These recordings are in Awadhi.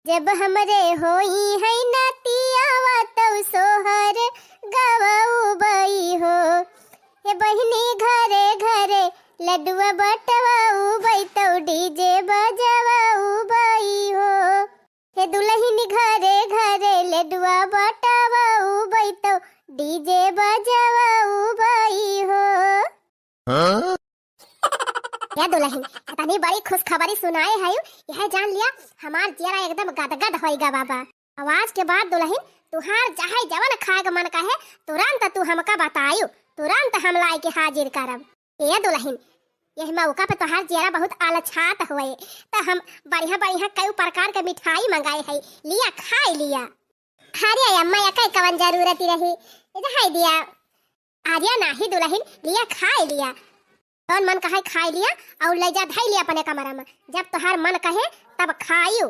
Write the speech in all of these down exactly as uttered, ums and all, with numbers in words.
जब हमरे होई है नतियावा तौ सोहर गवउबई हो। हे बहिनी घरे घरे लड्डुआ बटवउबई तौ डीजे बजवउबई हो। हे दुलहिन घरे घरे लड्डुआ बटवउबई तौ डीजे बजवउबई हो। हाँ? ए दुलहिन, इतनी बड़ी खुशखबरी सुनाए हयू, यह जान लिया हमार जियरा एकदम गदगद होइगा बाबा। अउ आज के बाद दुलहिन, तुहार चाहे जवन खाए के मन कहे, तुरंत तू हमका बतायू, तुरंत हम लाए के हाजिर करब। ए दुलहिन, यह मौका पे तुहार जियरा बहुत अलछात होए, त हम बढ़िया बढ़िया कई प्रकार के मिठाई मंगाए हई, लिया खाए लिया। अरे अम्मा, एकै कवन जरूरत रही, ये तो है दिया। अरे नाही दुलहिन, लिया खाए लिया, जौन मन कहे खाए लिया अउ ले जा धई लिया अपने कमरा में, जब तुहार मन कहे तब खायू।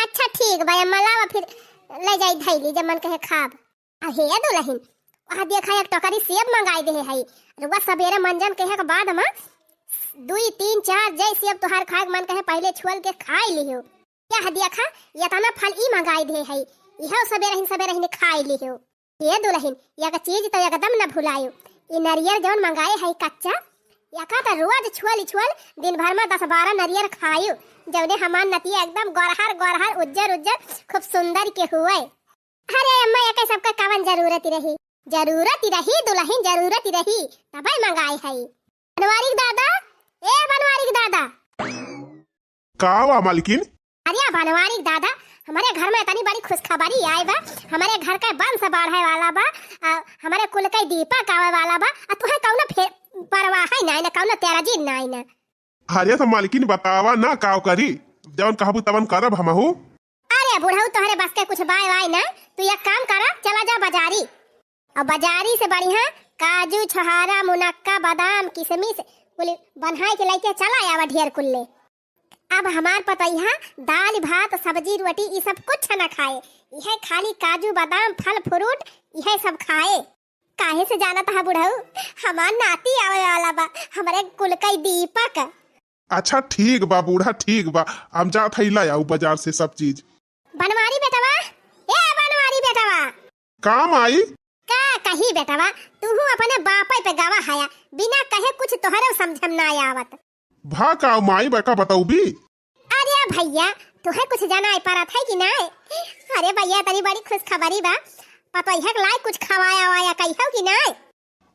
अच्छा ठीक बा अम्मा, लावा फिर ले जाई धई ली, जब मन कहे खाब। अहे दुलहिन, वहाँ देखा एक टोकरी सेब मंगाई देहे हई, रुआ सबेरे मंजन कहे के बाद में दुई तीन चार जै सेब तुहार खाए के मन कहे पहले छुअल के खाए लिहो। यह देखा, इतना फल ई मंगाई देहे हई, इहो सबेरे हिन सबेरे हिन खाए लिहो। ए दुलहिन, यक चीज तो एकदम न भुलायु। ई नरियर जौन मंगाए है कच्चा, यका तो रोज छुअल छुअल दिन भर में दस बारह नरियर खायु, जौने हमार नतिया एकदम गोरहर गोरहर उज्जर उज्जर खूब सुंदर के हुए। अरे अम्मा, यके सबका कवन जरूरत रही? जरूरत रही दुलहिन, जरूरत रही, तबै मंगाए है। बनवारी के दादा, ए बनवारी के दादा। का बा मालकिन? अरे बनवारी के दादा, हमरे घर में इतनी बड़ी खुशखबरी आए बा। हमरे घर के वंश बढ़े वाला बा, आ, हमरे कुल के दीपक आवे वाला बा, आ तुहे कौनो फे-, परवाह है नाई ना, कौनो तेराजी नाई ना। अरे तो मालकिन बतावा ना, का करी, जवन कहबू तवन करब हमहू। अरे बुढ़ऊ, तोहरे बस के कुछ बाय वाय ना, तू एक काम करा, चला जा बाजारी, और बाजारी से बढ़िया काजू, छोहारा, मुनक्का, बादाम, किशमिश कुल बनाए के लेके चला आवा ढेर कुल्ले। अब हमार पतोहिया दाल भात सब्जी रोटी ई सब कुछ न खाए, इहे खाली काजू बादाम फल फ्रूट इहे सब खाए। काहे से जानत हा बुढ़ऊ, हमार नाती आवे वाला बा, हमरे कुल का दीपक। अच्छा ठीक बा बूढ़ा, ठीक बा, हम जात हई ला आऊ बाजार से सब चीज। बनवारी बेटवा, ए बनवारी बेटवा। का माई? का कही बेटवा, तूहू अपने बापे पे गवा हया, बिना कहे कुछ तोहरे समझ में ना आवत। भा का माई बा का बतौबी? अरे भैया, तुहे कुछ जनाई परत है कि नाय? अरे भैया, तनी बड़ी खुशखबरी बा, पतोहिया के लायक कुछ खवाया वाया कहियो कि नाय?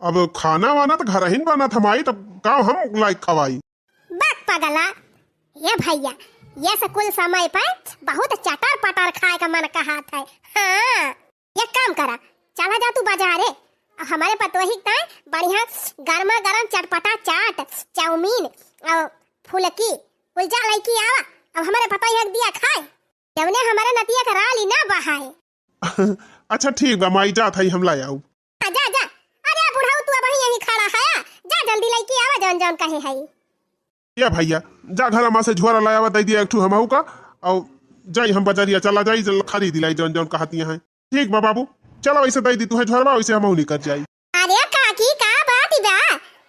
अब खाना वाना तो घर ही बनत है माई, तब का हम लायक खवाई? बक पगला, ये भैया, ये से कुल समय पर बहुत चटर पटर खाए का मन कहत है। हाँ, एक काम करा, चला जा तू बाजारे, और हमरे पतोही के ताई बढ़िया गर्मा गर्म चटपटा चाट, चाउमीन और फुलकी, कुल जा लइकी आवा, अब हमरे पतोही के दिया खाए, जवने हमरे नतिया के राली ना बहाए। अच्छा ठीक बा माई, जात हई हम ला आऊ। आ, जा, जा। अरे बुढ़ऊ, तू अबही यहीं खड़ा हया, जा जल्दी लइकी आवा जौन जौन कहे हई। ए भैया, जा घर मा से झोरा लायावा, दे दिया एक ठू हमहू का, और जाई हम बजरिया चला जाई, जल खरीद लाई जौन जौन कहती हैं। ठीक बा बाबू, चला वैसे दे दी तुहे झोरवा, वैसे हमहू निकल जाई। अरे काकी, का बात बा?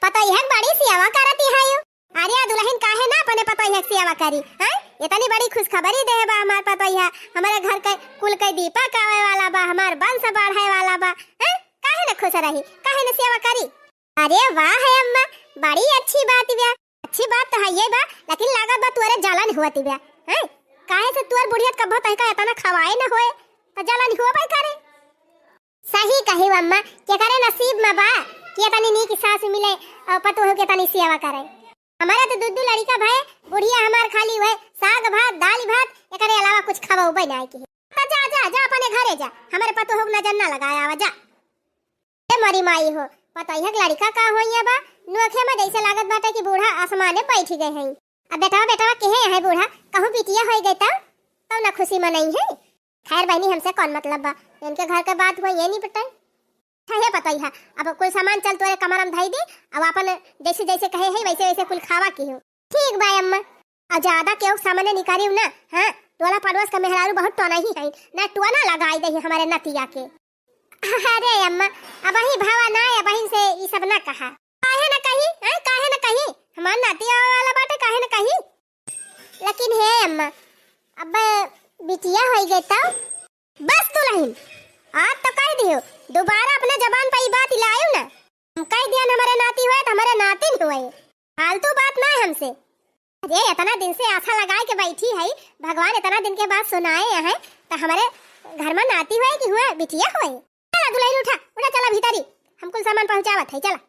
पतोहिया के बड़ी सेवा करती है। अरे दुलहिन, काहे ना अपने पतोहिया के सेवा करी, हैं? इतनी बड़ी खुशखबरी दे बा हमार पतोहिया, हमारे घर के कुल के दीपक आवे वाला बा, हमार वंश बढ़े वाला बा, हैं? काहे ना खुश रही, काहे ना सेवा करी? अरे वाह है अम्मा, बड़ी अच्छी बात बा। अच्छी बात तो है ये बा, लेकिन लागत बा तुअरे जलन हुआ बा, हैं? काहे से तुअर बुढ़िया कब्बो तहका इतना खवाए न होए, तो जलन हुआ बा करे। सही कही अम्मा, के करे नसीब में बा कि इतनी नीक सास मिले और पतोह के तनी सेवा करे। हमारा तो दू दू लड़का भाई, बुढ़िया हमार खाली हुए साग भात, दाल भात, एकरे अलावा कुछ खवाबे ना की। तो जा, जा, जा अपने घरे जा, हमारे पतोह के नजर ना लगाया आवा, जा। ए मोरी माई हो, पतोहिया के लड़का का होइया बा, नोखे में जैसे लागत बाटे कि बूढ़ा आसमाने बैठ गए हैं। अब बेटवा, बेटवा केहे है बूढ़ा, कहूँ बिटिया होई गई तब, तब ना खुशी मनाई है। खैर बहनी, हमसे कौन मतलब बा, इनके घर के बात हुआ ये नहीं पटाई। अच्छा हे पतोहिया, अब कुल सामान चल तोरे कमरा में धई दे, अब अपन जैसे जैसे कहे है वैसे वैसे कुल खावा की हो। ठीक बा अम्मा, और ज्यादा केहू के सामने निकालियो ना, हाँ, टोला पड़ोस का मेहरारू बहुत टोना ही है, ना टोना लगाई दे हमारे नतिया के। अरे अम्मा, अबही भावा ना, अबहिन से ई सब ना कहा। काहे ना कही, हैं? काहे ना कही? हमार नाती आवे वाला बाटे, काहे ना कही? लेकिन हे अम्मा, अब बिटिया होई गए तब? बस दुलहिन, आज तो कह दियो, दोबारा अपने जबान पर ई बात लायो ना। हम कह दिया न हमरे नाती होए तो हमरे नातिन होए, फालतू बात ना है हमसे। अरे इतना दिन से आशा लगाए के बैठी है, भगवान इतना दिन के बाद सुनाए हैं, तो हमरे घर में नाती होए कि हुए बिटिया होए? चला दुलहिन उठा, उठा चला भीतरी, हम कुल सामान पहुँचावत है, चला।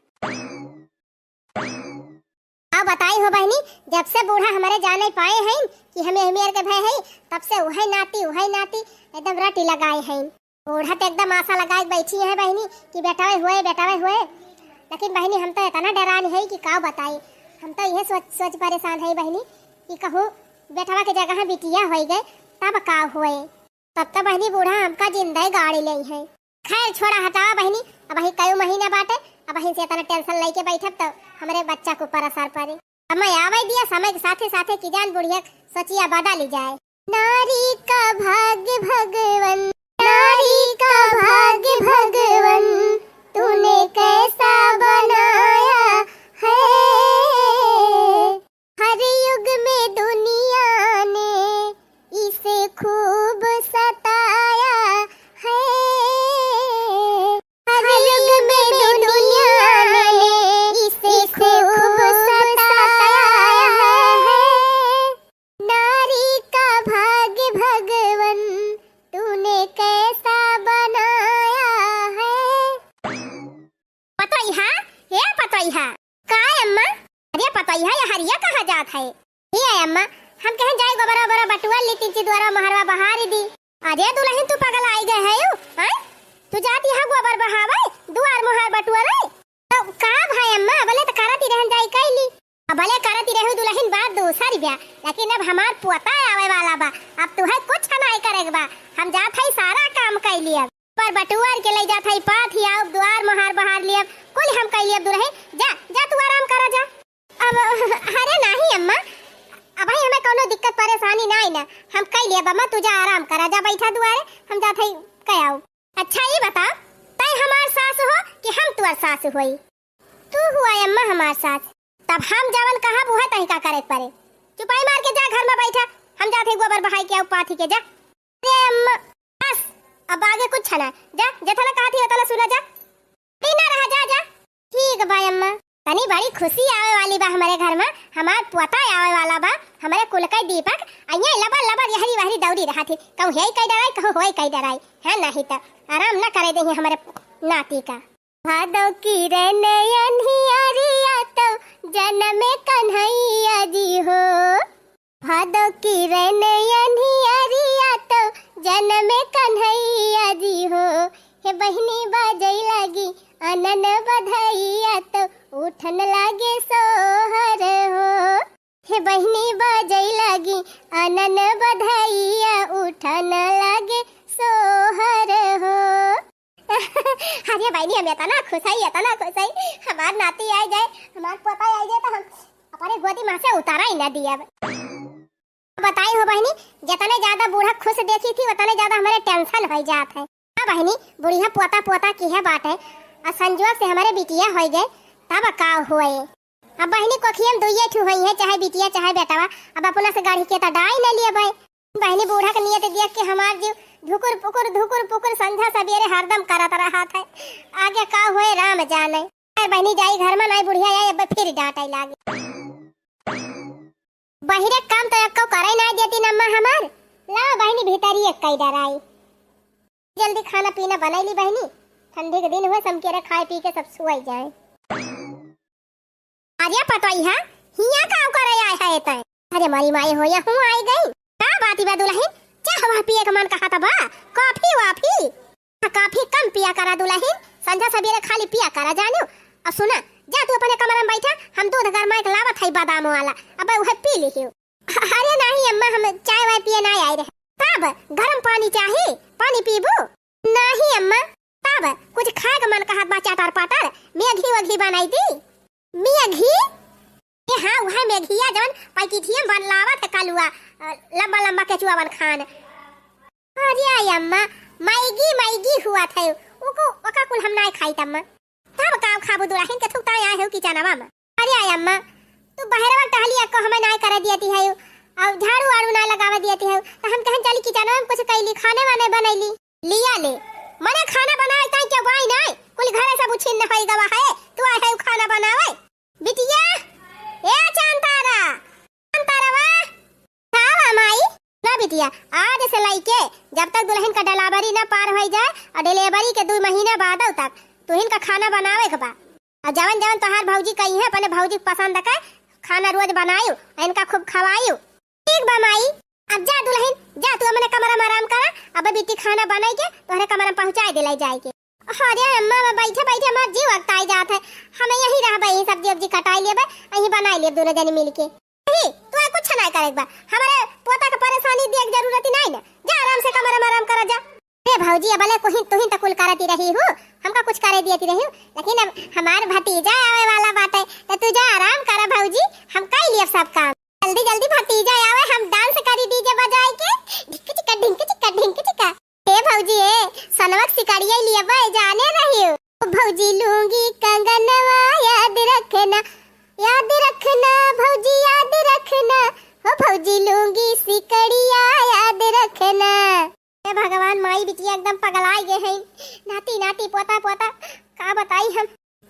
अब बताई हो बहिनी, जब से बूढ़ा हमरे जाने पाए हैं कि हमें हमें के भय है, तब से उहै नाती, उहै नाती एकदम रटी लगाए हैं। बूढ़ा तो एकदम आशा लगाए के बैठी है बहिनी कि बेटवे होए, बेटवे होए। लेकिन बहिनी हम तो इतना डरान है कि का बताई, हम तो यह सोच, सोच परेशान है बहिनी कि कहूँ बेटवा के जगह बिटिया होई गए तब का होए। तब तो बहिनी बूढ़ा हमका जिंदा ही गाड़ी ले है। खैर छोड़ा हटावा बहिनी, अबहीं कई महीना बाटे, अबहीं से इतना tension लेके बैठब तो हमरे बच्चा के ऊपर असर पड़े। समय आवे दिया, समय के साथे साथे की जान बुढ़िया सोचिया बदल जाए। नारी का भाग्य भगवन, नारी का भाग्य भगवन, तूने कैसा बनाया है। हर युग में दुनिया ने इसे खूब सताया है। हर युग में दुनिया ने इसे खूब सताया है। नारी का भाग्य भगवन तूने कैसा बनाया है। पतोहिया, हे पतोहिया। का अम्मा? अरे पतोहिया, ये हरिया कहाँ जात है? हे अम्मा, हम कहें जाए गोबरा ओबरा बटुआ ली, तीन ची दुआरा मोहरवा बहारी दी। अरे दुलहिन, तू पगल आई गए है यू, हैं? तू जात यहाँ गोबर बहावे, दुआर मोहर बटुआ रे? तो का भाई अम्मा, अबले तो करत ही रहन जाई कैली। अबले करत ही रहू दुलहिन, बात दूसर बा, लेकिन अब हमार पोता आवे वाला बा, अब तुहे कुछ नाई करे के बा, हम जात है सारा काम कैली अब। पर बटुआर के ले जात है पाथी, आउब दुआर मोहार बहार लियब, कुल हम कइ लियब दुलहिन। जा, जा तू आराम करा जा। अब अरे नाही अम्मा, अबहीं हमें कौनो दिक्कत परेशानी नाही ना, हम कइ लियब अम्मा, तू जा आराम करा जा, बैठा दुआरे, हम जात है कइ आउब। अच्छा ई बता, तै हमार सास हो कि हम तुअर सास होई? तू हुआ अम्मा हमार सास, तब हम जवन कहब उहे तही का करे के परे। चुपाई मार के जा घर में बैठा, हम जात है गोबर बहाई के आउब पाथी के। जा। अरे अम्मा, बस, अब आगे कुछ ना। जा, जेतना कहत ही ओतना सुना जा। बिना रहा, जा, जा। ठीक बा अम्मा। तनी बड़ी खुशी आवे वाली बा हमरे घर में, हमार पोता आवे वाला बा, हमरे कुल के दीपक, अइया लबर लबर यहरी वहरी दौड़ी रहत ही, कहूँ हेई कइ डराई, कहूँ होई कइ डराई, है नहीं त आराम न करे देही हमरे नाती का। भादो किरण अन्हियरिया तो जनम कन्हैया जी हो। भादो किरण अन्हियरिया तो जनम कन्हैया जी हो। हे बहिनी बाजै लागी आनन बधैया तो उठन लागे सोहर हो। हे बहिनी बाजै लागी आनन बधैया उठन लागे सोहर हो। अरे बहिनी, हम एतना खुश हई, एतना खुश हई, हमार नाती आइ जाए, हमार पोता आइ जाए, तो हम अपने गोदी में से उतारा ही ना दियब। बताई हो बहिनी, जितने ज्यादा बूढ़ा खुश देखी थी, उतने ज्यादा हमरे tension होइ जात है। हाँ बहिनी, बुढ़िया पोता पोता की है बात है, और संजोग से हमरे बिटिया होइ गए, तब का होए। अब बहिनी कोखिया में दुइये ठू होई है, चाहे बिटिया चाहे बेटवा, अब अपना से गाढ़ी के त डाई न लियब। बहिनी बूढ़ा के नियत देख के हमार जीव धुकुर पुकुर धुकुर पुकुर संझा सबेरे हरदम करत रहत है। आगे का होए राम जाने। अरे बहिनी जाई घर में, नाई बुढ़िया आई अब फिर डांटे लागे। बहिरे काम तो एक्को करे नाई देती अम्मा हमार। ला बहिनी भीतरी एक कई डराई। जल्दी खाना पीना बनाई ली बहिनी, ठंडी के दिन हुए, समकेरे खाए पी के सब सोई जाए। अरे पतोहिया, हियाँ का करे आए है तै? अरे मोरी माई हो, यहूँ आई गई। का बात बा दुलहिन, चाह वाह पिए के मन कहत बा? कॉफी वाफी? हाँ, कॉफी कम पिया करा दुलहिन, संझा सबेरे खाली पिया करा जानू। और सुना, जा तू अपने कमरा में बैठा, हम दूध गरमाए के लावत है बादाम वाला, अब उहे पी लिहियो। अरे नाही अम्मा, हम चाय वाय पिए नाही आए रहे। तब गरम पानी चाही, पानी पीबू? नाही अम्मा। तब कुछ खाए के मन कहत बा, चटर पटर, मैगी वैगी बनाई दी। मैगी? ए हाँ, उहे मैगिया जवन पैकेटिया में बन लावत है कलुआ, अ, लंबा लंबा केचुआ बन खान। अरे आई अम्मा, मैगी मैगी हुआ था, ओको, ओका कुल हम नाही खाई अम्मा। तब का खाबू दुलहिन के थुकता आए हो किचनवा में। अरे आई अम्मा, तू बहरवा टहलिया को हमें नाही करे दियती है, अउ झाड़ू वाड़ू ना लगावे दियत हऊ, त हम कहन चली किचनवा में कुछ कइली, खाने वाने बनइली। लिया ले, मने खाना बनाए ताई के बाई नाई, कुल घरे सब उछिन्न होई गवा है, तू आए है खाना बनावे। बिटिया, ए चांद तारा, चांद तारा वा, का बा माई? ना बिटिया, आज से लइके जब तक दुलहिन का delivery ना पार होई जाए अउ delivery के दुइ महीना बादउ तक तुहिन का खाना बनावे के बा। अउ जवन जवन तोहार भौजी कही है, अपने भौजी के पसंद के खाना रोज बनायु, इनका खूब खवायु। ठीक बा माई, अब जा दुलहिन, जा तू अपने कमरा में आराम करा, अब बिट्टी खाना बनाई के तोहरे कमरा में पहुँचाए दे लाई जाए के। अरे अम्मा, अब बैठे बैठे हमार जीव अकताई जात है, हम यहीं रहबे, यहीं सब्जी उब्जी कटाई लेबे, यहीं बनाई लेब दोनों जनी मिल के। नहीं, तू कुछ ना करे बा, हमारे पोता के परेशानी दिए के जरूरत ही नहीं ना, जा आराम से कमरा में आराम करा जा। ए भौजी, अबले कोहिन तुहिन त कुल करती रही हूँ, हमका कुछ करे दियती रही हूँ, लेकिन अब हमार भतीजा आवे वाला बाटे, त तू जा आराम करा भौजी, हम कई लियब सब काम। जल्दी जल्दी भतीजा आवे, हम dance करी DJ बजाई के, ढिंक चिका, ढिंक चिका, ढिंक चिका। ए भौजी, ए सनवक सिकड़िया लियबे जाने रही हूँ। ओ भौजी लूंगी कंगनवा याद रखना, याद रखना भौजी याद रखना, हो भौजी लूंगी सिकड़िया याद रखना। हे भगवान, माई बिटिया एकदम पगलाइ गए हैं। नाती, नाती, पोता, पोता, का बताई हम।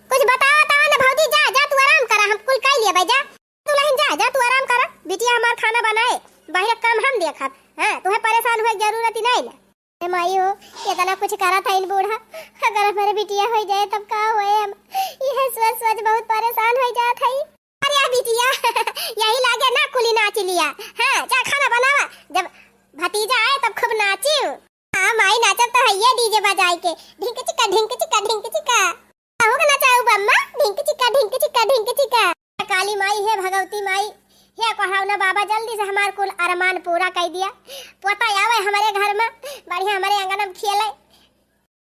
कुछ बतावा, बतावा ना भौजी, जा, जा, तू आराम करा, हम कुल कई लेबे, जा। दुलहिन जा, जा, तू आराम करा। बिटिया हमार खाना बनाए, बाहर काम हम देखब। हाँ, तुहे परेशान होए के जरूरत ही नहीं ना। ए माई हो, इतना कुछ करत है इन बूढ़ा, अगर हमारे बिटिया हो जाए तब का होए हम? यह सोच सोच बहुत परेशान हो जात है। अरे बिटिया, यही लागे ना कुली नाच लिया। हाँ, जा खाना बनावा, जब भतीजा आए तब खूब नाचियो। हाँ माई, नाचब तो हइये DJ बजाई के, ढिंक चिका, ढिंक चिका, ढिंक चिका। कहूँ के नचाऊ बम्मा, ढिंक चिका, ढिंक चिका, ढिंक चिका। काली माई, हे भगवती माई, हे कोढ़ौना बाबा, जल्दी से हमार कुल अरमान पूरा कइ दिया। पोता आवे हमरे घर में, बढ़िया हमरे आंगन में खेले।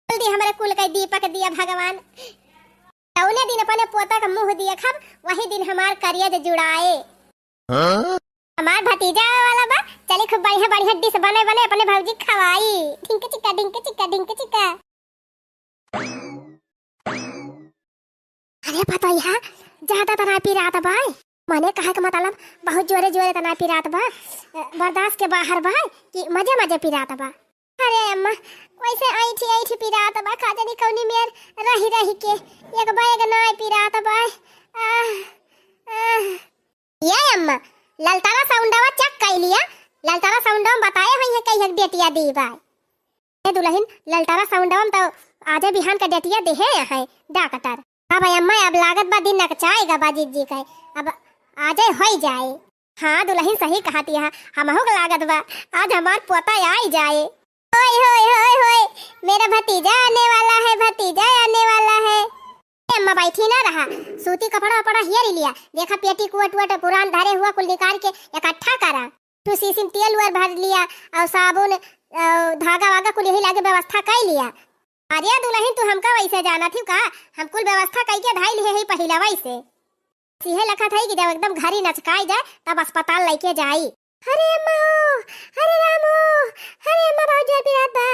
जल्दी हमरे कुल के दीपक दिया भगवान। जौने दिन अपने पोता का मुँह देखब, वही दिन हमार करेज जुड़ाए। हाँ? हमार भतीजा आवे वाला बा, चली खूब बढ़िया बढ़िया dish बने बने अपने भौजी खवाई। ढिंक चिक्का, ढिंक चिक्का, ढिंक चिक्का। अरे पतोहिया, ज्यादा त नाहीं पिरात बा। मने कहे के मतलब बहुत जोरे जोरे त नाहीं पिरात बा, बर्दाश्त के बाहर बा कि मजे मजे पिरात बा। अरे अम्मा, वैसे ऐंठी ऐंठी पिरात बा, का जानी कौनी मेर रही रही के एक बैग नाहीं पिरात बा। आह, आह। ये अम्मा, ललतारा साउंडवा check कइ लिया, ललतारा साउंडवा में बताए होइहैं कहिया डेटिया दी बा। ए दुलहिन, ललतारा साउंडवा में तो आजे बिहान का डेटिया देहे हैं डॉक्टर। अब अम्मा, अब लागत बा दिन नकचाएगा बा जिज्जी के, अब आजे होइ जाए। हाँ दुलहिन, सही कहती है, हमहू के लागत बा आज हमार पोता आइ जाए। ओए होए होए होए, मेरा भतीजा आने वाला है, भतीजा आने वाला है। ए अम्मा, बैठी ना रहा, सूती कपड़ा वपड़ा हेर लिया, देखा पेटी कोट वोट पुरान धरे हुआ कुल निकाल के इकट्ठा करा। तू शीशी में तेल उल भर लिया अउर साबुन अउर धागा वागा कुल यही लागे व्यवस्था कइ लिया। अरे दुलहिन, तू हमका वैसे जानत ही का? हम कुल व्यवस्था कइ के धइ लिहे ही पहिलवै से। इहे लखत है कि जब एकदम घरी नचकाई जाए तब अस्पताल लइके जाई। अरे अम्मा ओ, अरे राम ओ, अरे अम्मा बहुत जोर पिरात बा।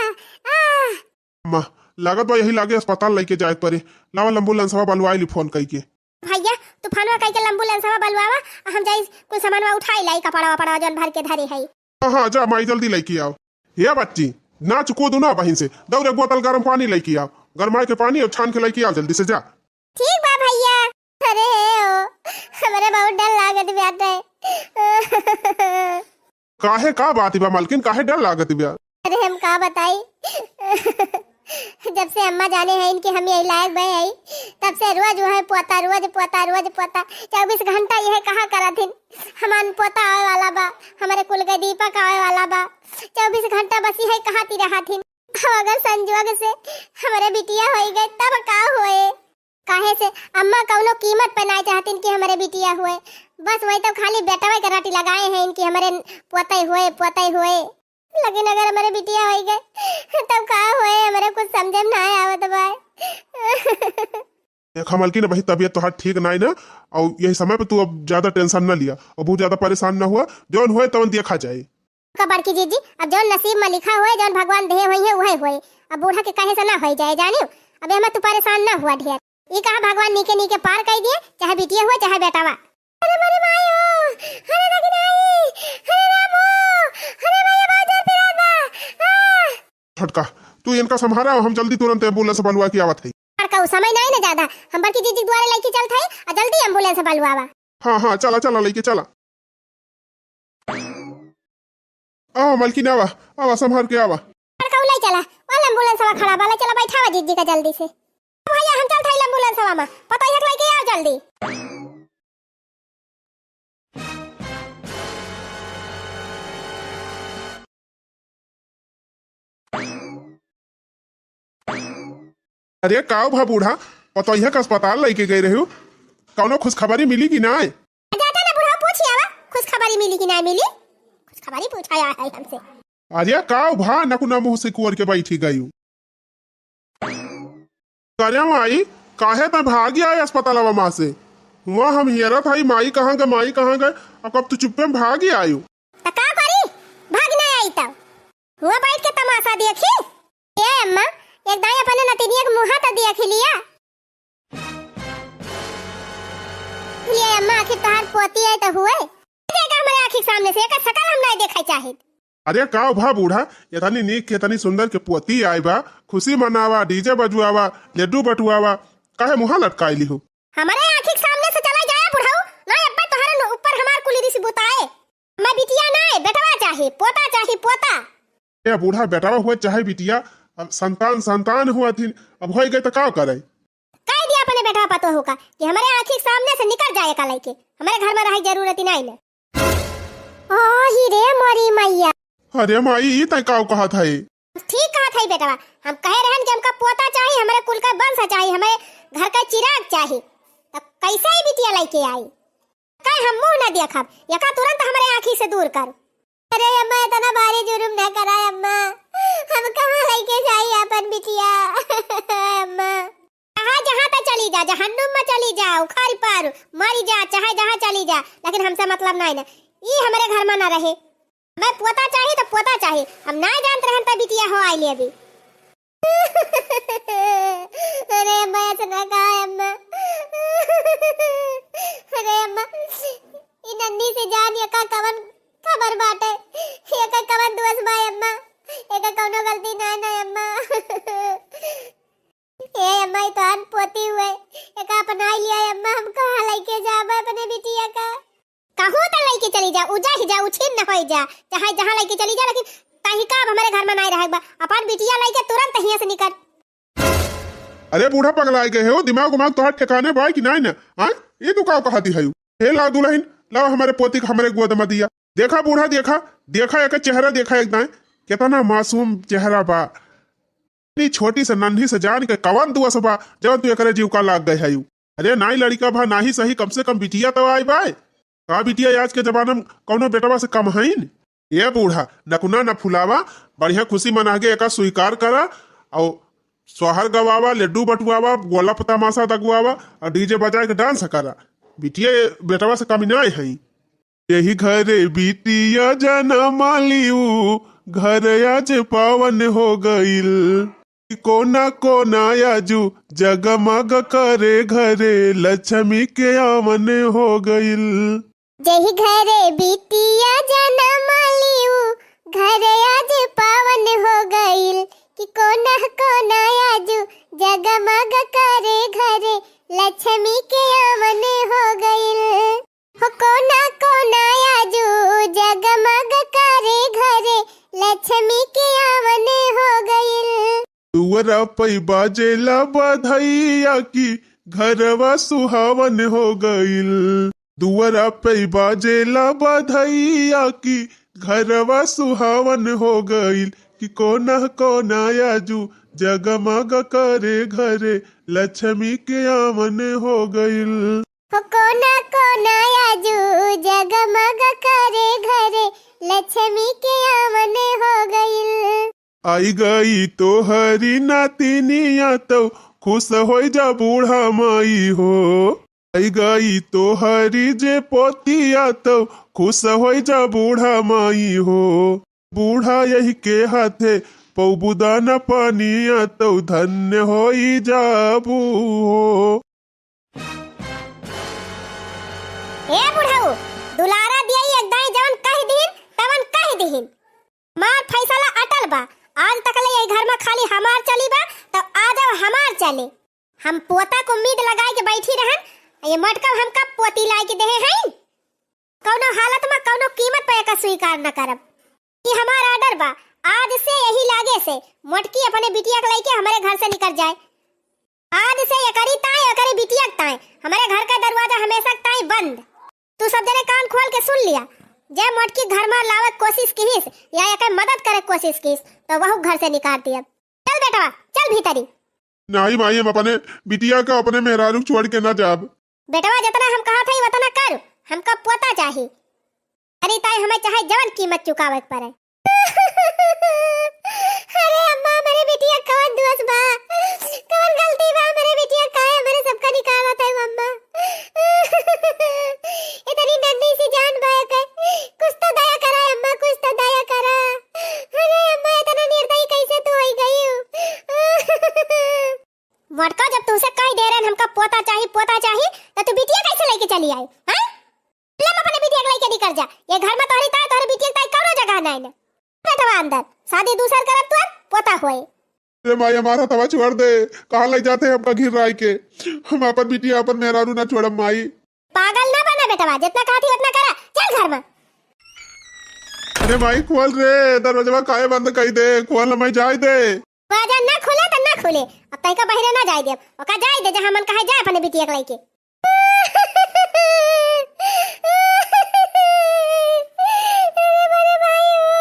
आह। अम्मा, लागत बा यही लागे अस्पताल लइके जाए के परे। लावा एम्बुलेंसवा बलवाइ ली फोन कइके। भैया, तू फोनवा कइके एम्बुलेंसवा बलवावा, हम जाई कुल सामानवा उठाइ लाई, कपड़ा वपड़ा जौन भर के धरे है। हाँ, हाँ, जा माई, जल्दी लइके आव। हे बच्ची, नाच कूद ना बहिन से, दौड़ एक बोतल गरम पानी लइके आव, गरमाए के पानी अउर छान के लइके आव जल्दी से, जा। ठीक बा भैया। अरे ओ, हमरे बहुत डर लागत बाटे। काहे, का बात बा मलकिन, काहे डर लागत बा? अरे हम का बताई, जब से अम्मा जाने हैं इनके हम यही लायक भए हैं, तब से रोज वह पोता, रोज पोता, रोज पोता, चउबीस घंटा यह कहा करत हिन। हमार पोता आवे वाला बा, हमरे कुल के दीपक आवे वाला बा, चउबीस घंटा बस यह कहा ती रहत हिन। अगर संजोग से हमरे बिटिया होइ गए तब का होए? काहे से अम्मा कउनो कीमत पे नाहीं चाहतिन कि हमरे बिटिया होए, बस वही तो खाली बेटवे के रटी लगाए हैं इनकी हमरे पोते होए, पोते होए। लेकिन अगर हमरे बिटिया होइ गए तब का होए, हमरे कुछ समझे में नाहीं आवत बा। देखा मलकिन, अबही तबियत तोहार ठीक नाहीं ना, अउर यही समय पे तू अब ज्यादा tension न लिया अउर बहुत ज्यादा परेशान न हुआ, जौन होए तवन देखा जाए। का बड़की जीजी, अब जौन नसीब में लिखा होए, जौन भगवान देहे होइहैं, उहे होए। अब बूढ़ा के कहे से ना होइ जाए, जानियो। अब एहमा तू परेशान ना हुआ ढेर। ई कहा भगवान नीके नीके पार कइ दिए, चाहे बिटिया हुआ, चाहे बेटावा। अरे मोरी माई हो, अरे लगी नाई। अरे रामो, अरे भैया, बहुत जोर पिरात बा। आ! छोटका, तू इनका संभारा, हम जल्दी तुरंत एम्बुलेंस बलवा के आवत हई। छोटका, उ समय नाई ना ज्यादा, हम बड़की जीजी के दुआरे लइके चलत हई, आ जल्दी एम्बुलेंस बलवावा। हाँ, हाँ, चला, चला, लइके चला। आवा, मलकिन, आवा, आवा, संभार के आवा। छोटका, उ लइ चला, वाला एम्बुलेंसवा खड़ा बा, लइ चला, बैठावा जीजी का जल्दी से। भैया, हम चलत हई एम्बुलेंसवा में, पतोहिया के लइके आओ जल्दी। अरे काव भा बूढ़ा, पतोहिया के अस्पताल लइके गए रहे हो, कौनो खुशखबरी मिली कि नाय? जाता ना बूढ़ा, पूछ आवा, खुशखबरी मिली कि नाय मिली? खुशखबरी पूछा है हमसे। अरे काव भा, नकुना मुँह सिकुअर के बैठी गयू। अरे माई, काहे तैं भागी आए अस्पतालवा मा से? हुआँ हम हेरत हई, माई कहाँ गए, माई कहाँ गए? अब कब तू चुप्पे में भागी आयु। त का करी? भाग ना आई त। हुआँ बैठ के तमाशा देखी। ए अम्मा, एक दाई अपने नतिनिया के मुँह त देखी लिया। ये अम्मा, आखिर तोहार पोती है त हुए? देखा हमरे आँखी के सामने से, एकर शकल हम नाई देखा चाहित। अरे काव भा बूढ़ा, एतनी नीक के, एतनी सुंदर के पोती आए बा, खुशी मनावा, डीजे बजवावा, लड्डू बटुआवा, काहे मुँह लटकाई लिहू? हमरे आँखी के सामने से चला जाए बुढ़ऊ, ना अब्बा तोहरे न-, ऊपर हमार कुली रिस बुताए। हमें बिटिया नाई, बेटवा चाही, पोता चाही, पोता। ए बूढ़ा, बेटवा हुए चाहे बिटिया, अब संतान, संतान हुआ थिन, अब होई गए त का करे? कह दिया अपने बेटवा पतोहू का कि हमरे आँखी के सामने से निकल जाए का लइके, हमरे घर में रहे जरूरत ही नाई न। आही रे मोरी मैया। अरे माई, ई तैं काव कहत है? ठीक कहत है बेटवा, हम कहे रहन कि हमका पोता चाही, हमरे कुल का वंश चाही, हमरे घर का चिराग चाही, त कैसे ही बिटिया लइके आई? कहे हम मुँह ना देखब, एका तुरंत हमरे आँखी से दूर कर। अरे अम्मा, इतना भारी जुर्म ना करा अम्मा, हम कहाँ लइके जाई अपन बिटिया? अम्मा। जहाँ, जहाँ तक चली जा, जहन्नुम में चली जा, उखाड़ पार, मरी जा, चाहे जहाँ चली जा, लेकिन हमसे मतलब नाई ना। ई हमरे घर में ना रहे। मैं पोता चाही तो पोता चाही, हम ना जानत रहन त बिटिया हो आइली अभी। अरे अम्मा, ऐसा ना कहा अम्मा। अरे अम्मा, ई नन्ही से जान एका कवन खबर बाटे, एका कवन दोष बा अम्मा, एका कौनो गलती ना ना अम्मा। ए अम्मा, ई तोहार पोती हुए, एका अपनाई लिया अम्मा, हम कहाँ लइके जाबे अपने बिटिया का? कहूँ त लइके चली जा, उ जा ही जा, उ छिन्न होई जा, चाहे जहाँ लइके चली जा, लेकिन तहिका अब हमरे घर में नाई रहे बा। अपन बिटिया लइके तुरंत हियाँ से निकल। अरे बूढ़ा पगलाए गए हो, दिमाग उमाग तोहार ठिकाने बा कि नाई ना? आय, ये तू का कहती है? हे लाओ दुल्हन, लाओ हमरे पोती के हमरे गोद में दिया। देखा बूढ़ा, देखा, देखा एकर चेहरा, देखा एक दाएं, कितना मासूम चेहरा बा। इतनी छोटी से नन्ही से जान के कवन दोष बा, जवन तू एकरे जीव का लाग गए है? अरे नाई लड़िका भा, नाही सही, कम से कम बिटिया तो आई बाय। का बिटिया आज के जमाना में कौनो बेटवा से कम हईन? ए बूढ़ा, नकुना न फुलावा, बढ़िया खुशी मना के एका स्वीकार करा, और सोहर गवावा, लड्डू बटुआवा, गोला तमाशा दगुआवा, और डीजे बजा के डांस करा। बिटिया बेटवा से कम नाई हई। जेहि घरे बिटिया जनम लिउ, घर आज पावन हो गइल। कोना कोना आजु जगमग करे घरे, लक्ष्मी के आवन हो गइल। जेहि घरे बिटिया जनम लिउ, घर आज पावन हो गइल। कि कोना कोना आजु जगमग करे घरे, लक्ष्मी के आवन हो गइल। हो कोना कोना आजु जगमग करे घरे, लक्ष्मी के आवन हो गइल। दुअरा पै बाजेला बधैया कि घरवा सुहावन हो गइल। दुअरा पै बाजेला बधैया कि घरवा सुहावन हो गइल। कि कोना कोना आजु जगमग करे घरे, लक्ष्मी के आवन हो गइल। हो कोना कोना आजु जगमग करे घरे, लक्ष्मी के आवन हो गइल। आई गई तोहरी नातिनिया तौ, खुश होइ जा बूढ़ा माई हो। आई गई तोहरी जे पोतिया तौ, खुश होइ जा बूढ़ा माई हो। बूढ़ा यही के हाथे पौबू दाना पानिया तौ, धन्य होई जाबू हो। ए बुढ़ऊ, दुलारा दिया एक दाई जवन कह दिहिन। हमार फैसला अटल बा। आज तक ले यही घर में खाली हमार चली बा, तो आज अब हमार चले। हम पोता को उम्मीद लगाए के बैठी रहन, ये मोटका हमका पोती लाए के देहे हैं। कौनो हालत में, कौनो कीमत पे एका स्वीकार न करब। ई हमार order बा, आज से यही लागे से मोटकी अपने बिटिया के लेके हमरे घर से निकल जाए। आज से एकरी ताई, एकरी बिटिया के ताई, हमरे घर का दरवाजा हमेशा के ताई बंद। तू सब जने कान खोल के सुन लिया, जे मोटकी घर में लावे के कोशिश किहिस या एके मदद करे के कोशिश किहिस, तो वहू घर से निकाल दिया। चल बेटवा, चल भीतरी। नाहीं माई, हम अपने बिटिया का अपने मेहरारू छोड़ के ना जाब। बेटवा, जितना हम कहत हई, उतना कर, हमका पोता चाही। अरे ताई, हमें चाहे जवन कीमत चुकावे के पड़े। अरे अम्मा, हमरे बिटिया कवन दोष बा, कवन गलती बा हमरे बिटिया, काहे हमरे सबका निकालत है अम्मा? इतनी नन्ही सी जान बा के, कुछ तो दया करा अम्मा, कुछ तो दया करा। अरे अम्मा, इतना निर्दयी कैसे तू होई गई हो? मोटका, जब तुमसे कही दे रहे हमका पोता चाही, पोता चाही, तो तू बिटिया कैसे लेके चली आई, हैं? ले, अपने बिटिया के लेके निकल जा। ये घर में तोहरी ताई, तोहरी बिटिया के ताई कौनो जगह नहीं ने। बेटवा अंदर, शादी दूसर करब तू, अब पोता होए। अरे माई, हमारा हथवा छोड़ दे, कहाँ ले जाते हैं हमका घिन राय के? हम अपन बिटिया, अपन मेहरारू ना छोड़ब माई। पागल ना बना बेटवा, जितना कहती उतना करा, चल घर में। अरे माई, खोल रे, दरवाजवा काहे बंद कई दे, खोल, हमें जाए दे। दरवाजा ना खुले तो ना खुले, अब तैका बहिरे ना जाए दे, ओका जाए दे, जहाँ मन कहे जाए अपने बिटिया के लेके। अरे मोरे भाई हो,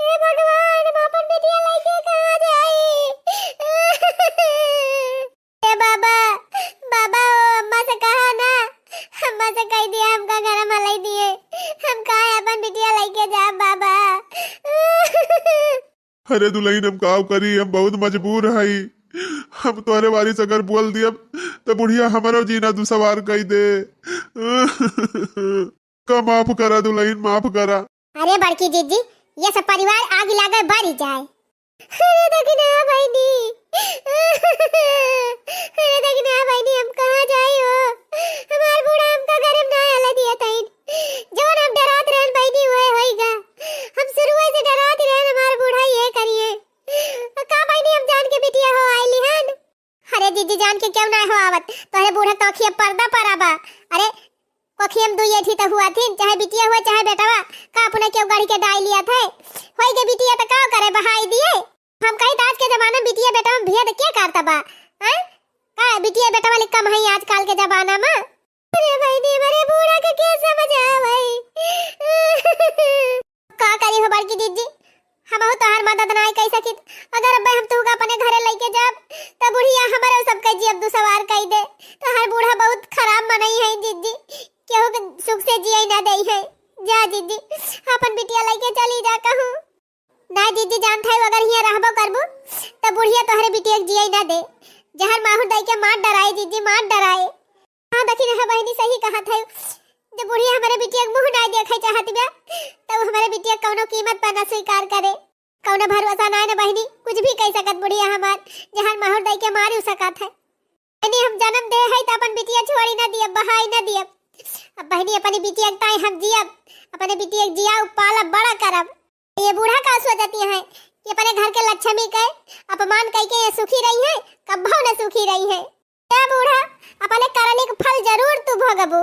हे भगवान, हम अपन बिटिया लेके कहाँ जाई? ए बाबा, बाबा हो, अम्मा से कहा ना, अम्मा से कह दिया हमका घर में लाई दिए, हम कहाँ अपन बिटिया लेके जाब बाबा? अरे दुलहिन, हम काव करी, हम बहुत मजबूर हई। हम तोहरे बारी से अगर बोल दियब, त बुढ़िया हमरो जीना दुसवार कई दे। का माफ करा दुलहिन, माफ करा। अरे बड़की जिज्जी, ये सब परिवार आग लागे बरी जाए। अरे दखिना बहिनी, अरे दखिना बहिनी, हम कहाँ जाई हो? हमार बूढ़ा हमका घर में ना आला दिया तइन। जवन हम डरात रहन बहिनी, वह होइगा। हम शुरुए से डरात रहन, हमार बूढ़ा ये करिए। का बहिनी, हम जान के बिटिया हो आइली हन? अरे जिज्जी, जान के क्यों ना हो आवत? तोहरे बूढ़ा तोखिया पर्दा पर आबा। अरे कोखिया में दुइये ठी त हुआ थिन, चाहे बिटिया हुआ चाहे बेटवा। का अपने क्यों गढ़ के डाई लिया थे? होई के बिटिया त का करे, बहाई दिए। हम कही त आज के जमाना में बिटिया बेटवा में भेद के करता बा? हैं? का बिटिया बेटवा ले कम है आजकल के जमाना में? अरे भाई, दे मरे बूढ़ा के के समझावे? का करी हो बड़की जिज्जी, हमहू तोहार मदद नाय कई सकित। अगर अब हम तुहका अपने घरे लइके जाब, त बुढ़िया हमरे सबके जियब दुसवार कई दे। तोहार बूढ़ा बहुत खराब मनई है जिज्जी, केहू के सुख से जिये ना देई है। जा जिज्जी, अपन बिटिया लइके चली जा कहूँ। ना जिज्जी, जानत है अगर हियाँ रहबो करबू, त बुढ़िया तोहरे बिटिया के जिये ना दे। जहर माहुर दई के मार डराए जिज्जी, मार डराए। हाँ, दखिनहा बहिनी सही कहत है। जब बुढ़िया हमरे बिटिया के मुँह नाय देखे चाहत बा, तब हमरे बिटिया कौनो कीमत पर ना स्वीकार करे। कौनो भरोसा नाय न बहिनी, कुछ भी कह सकत बुढ़िया हमार, जहर माहुर दई के मारी सकत है। बहिनी, हम जन्म दे है त अपन बिटिया छोड़ी ना दियब, बहाई ना दियब। अब बहिनी, अपनी बिटिया के ताई हम जियब, अपने बिटिया के जियाब, पालब, बड़ा करब। ये बूढ़ा का सोचती है कि अपने घर के लक्ष्मी के अपमान कई के ये सुखी रही है, कब्बो न सुखी रही है। ए बूढ़ा, अपने करनी के फल जरूर तू भोगबू।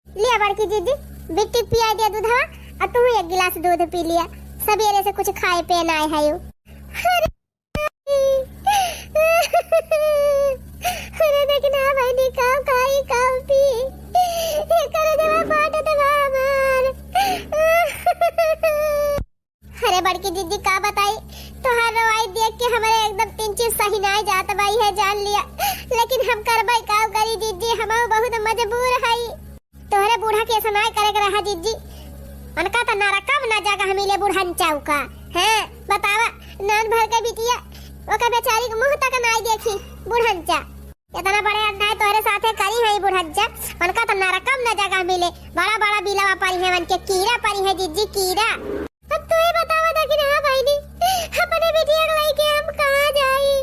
लिया बड़की जिज्जी, बिट्टी के पिया दिया दूधवा, और तू एक गिलास दूध पी लिया। सबेरे से कुछ खाए पे ना आए है यू। अरे, अरे देखना बहिनी, का खाई, का पी, एकर जवा फाटत बा हमार। अरे बड़की जिज्जी, का बताई, तोहार रोवाई देख के हमरे एकदम तीन चीज सही नाय जात बाई है, जान लिया। लेकिन हम करबै का करी जिज्जी, हम बहुत मजबूर हई। तोहरे बूढ़ा के ऐसा नाय करे के रहा जिज्जी, उनका तो नरकम ना जगह मिले बुढ़न चौका। हैं, बतावा, नान भर के बिटिया, ओकर बेचारी के मुंह तक नाय देखी बुढ़न चा। इतना बड़े अन्याय तोहरे साथे करी है ई बुढ़ज्जा, उनका तो नरकम न जगह मिले। बड़ा बड़ा बिलवा परी है, उनके कीड़ा परी है जिज्जी, कीड़ा। अब तू ही बतावा दखिनहा बहिनी, अपने बिटिया के लइके हम कहाँ जाई?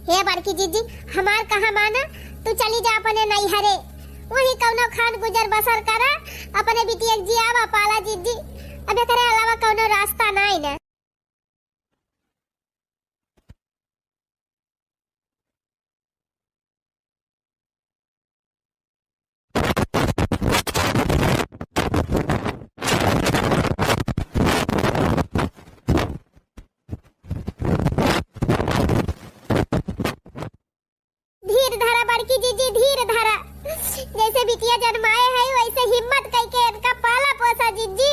हे बड़की जिज्जी, हमार कहा माना, तू चली जा अपने नैहरे, वहीं कौनो खान गुजर बसर करा, अपने बिटिया के जियावा पाला जिज्जी। अब एकरे अलावा कौनो रास्ता नाई ना। धीर धरा बड़की जिज्जी, धीर धरा। जैसे बिटिया जन्माए है, वैसे हिम्मत कइके इनका पाला पोसा जिज्जी।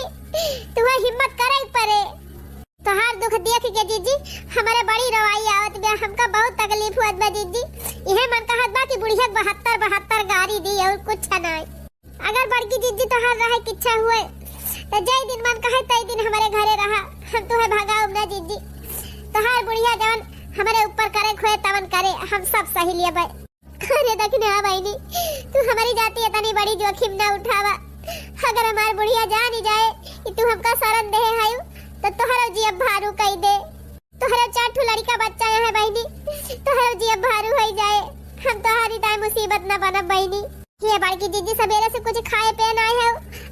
तुहे हिम्मत करे पड़े। तोहार दुख देख के जिज्जी, हमरे बड़ी रोवाई आवत बा, हमका बहुत तकलीफ होत बा जिज्जी। इहे मन कहत बा कि बुढ़िया के बहत्तर बहत्तर गारी दी और कुछ नाई। अगर बड़की जिज्जी तोहार रहे के इच्छा हुए, त जय दिन मन कहे तय दिन हमरे घरे रहा, हम तुहे भगाउब ना जिज्जी। तोहार बुढ़िया जवन हमरे ऊपर करे के होए तवन करे, हम सब सही लेबे। अरे दखिना बहिनी, तू हमरी जाती इतनी बड़ी जोखिम ना उठावा। अगर हमार बुढ़िया जानी जाए कि तू हमका शरण देहे हयू, त तोहरो जियब भारू कई दे। तोहरे चार ठो लड़िका बच्चा यहाँ बहिनी, तोहरे जियब भारू होई जाए। हम तोहरी ताई मुसीबत न बनब बहिनी। हे बड़की जिज्जी, सबेरे से कुछ खाए पे ना आए हो,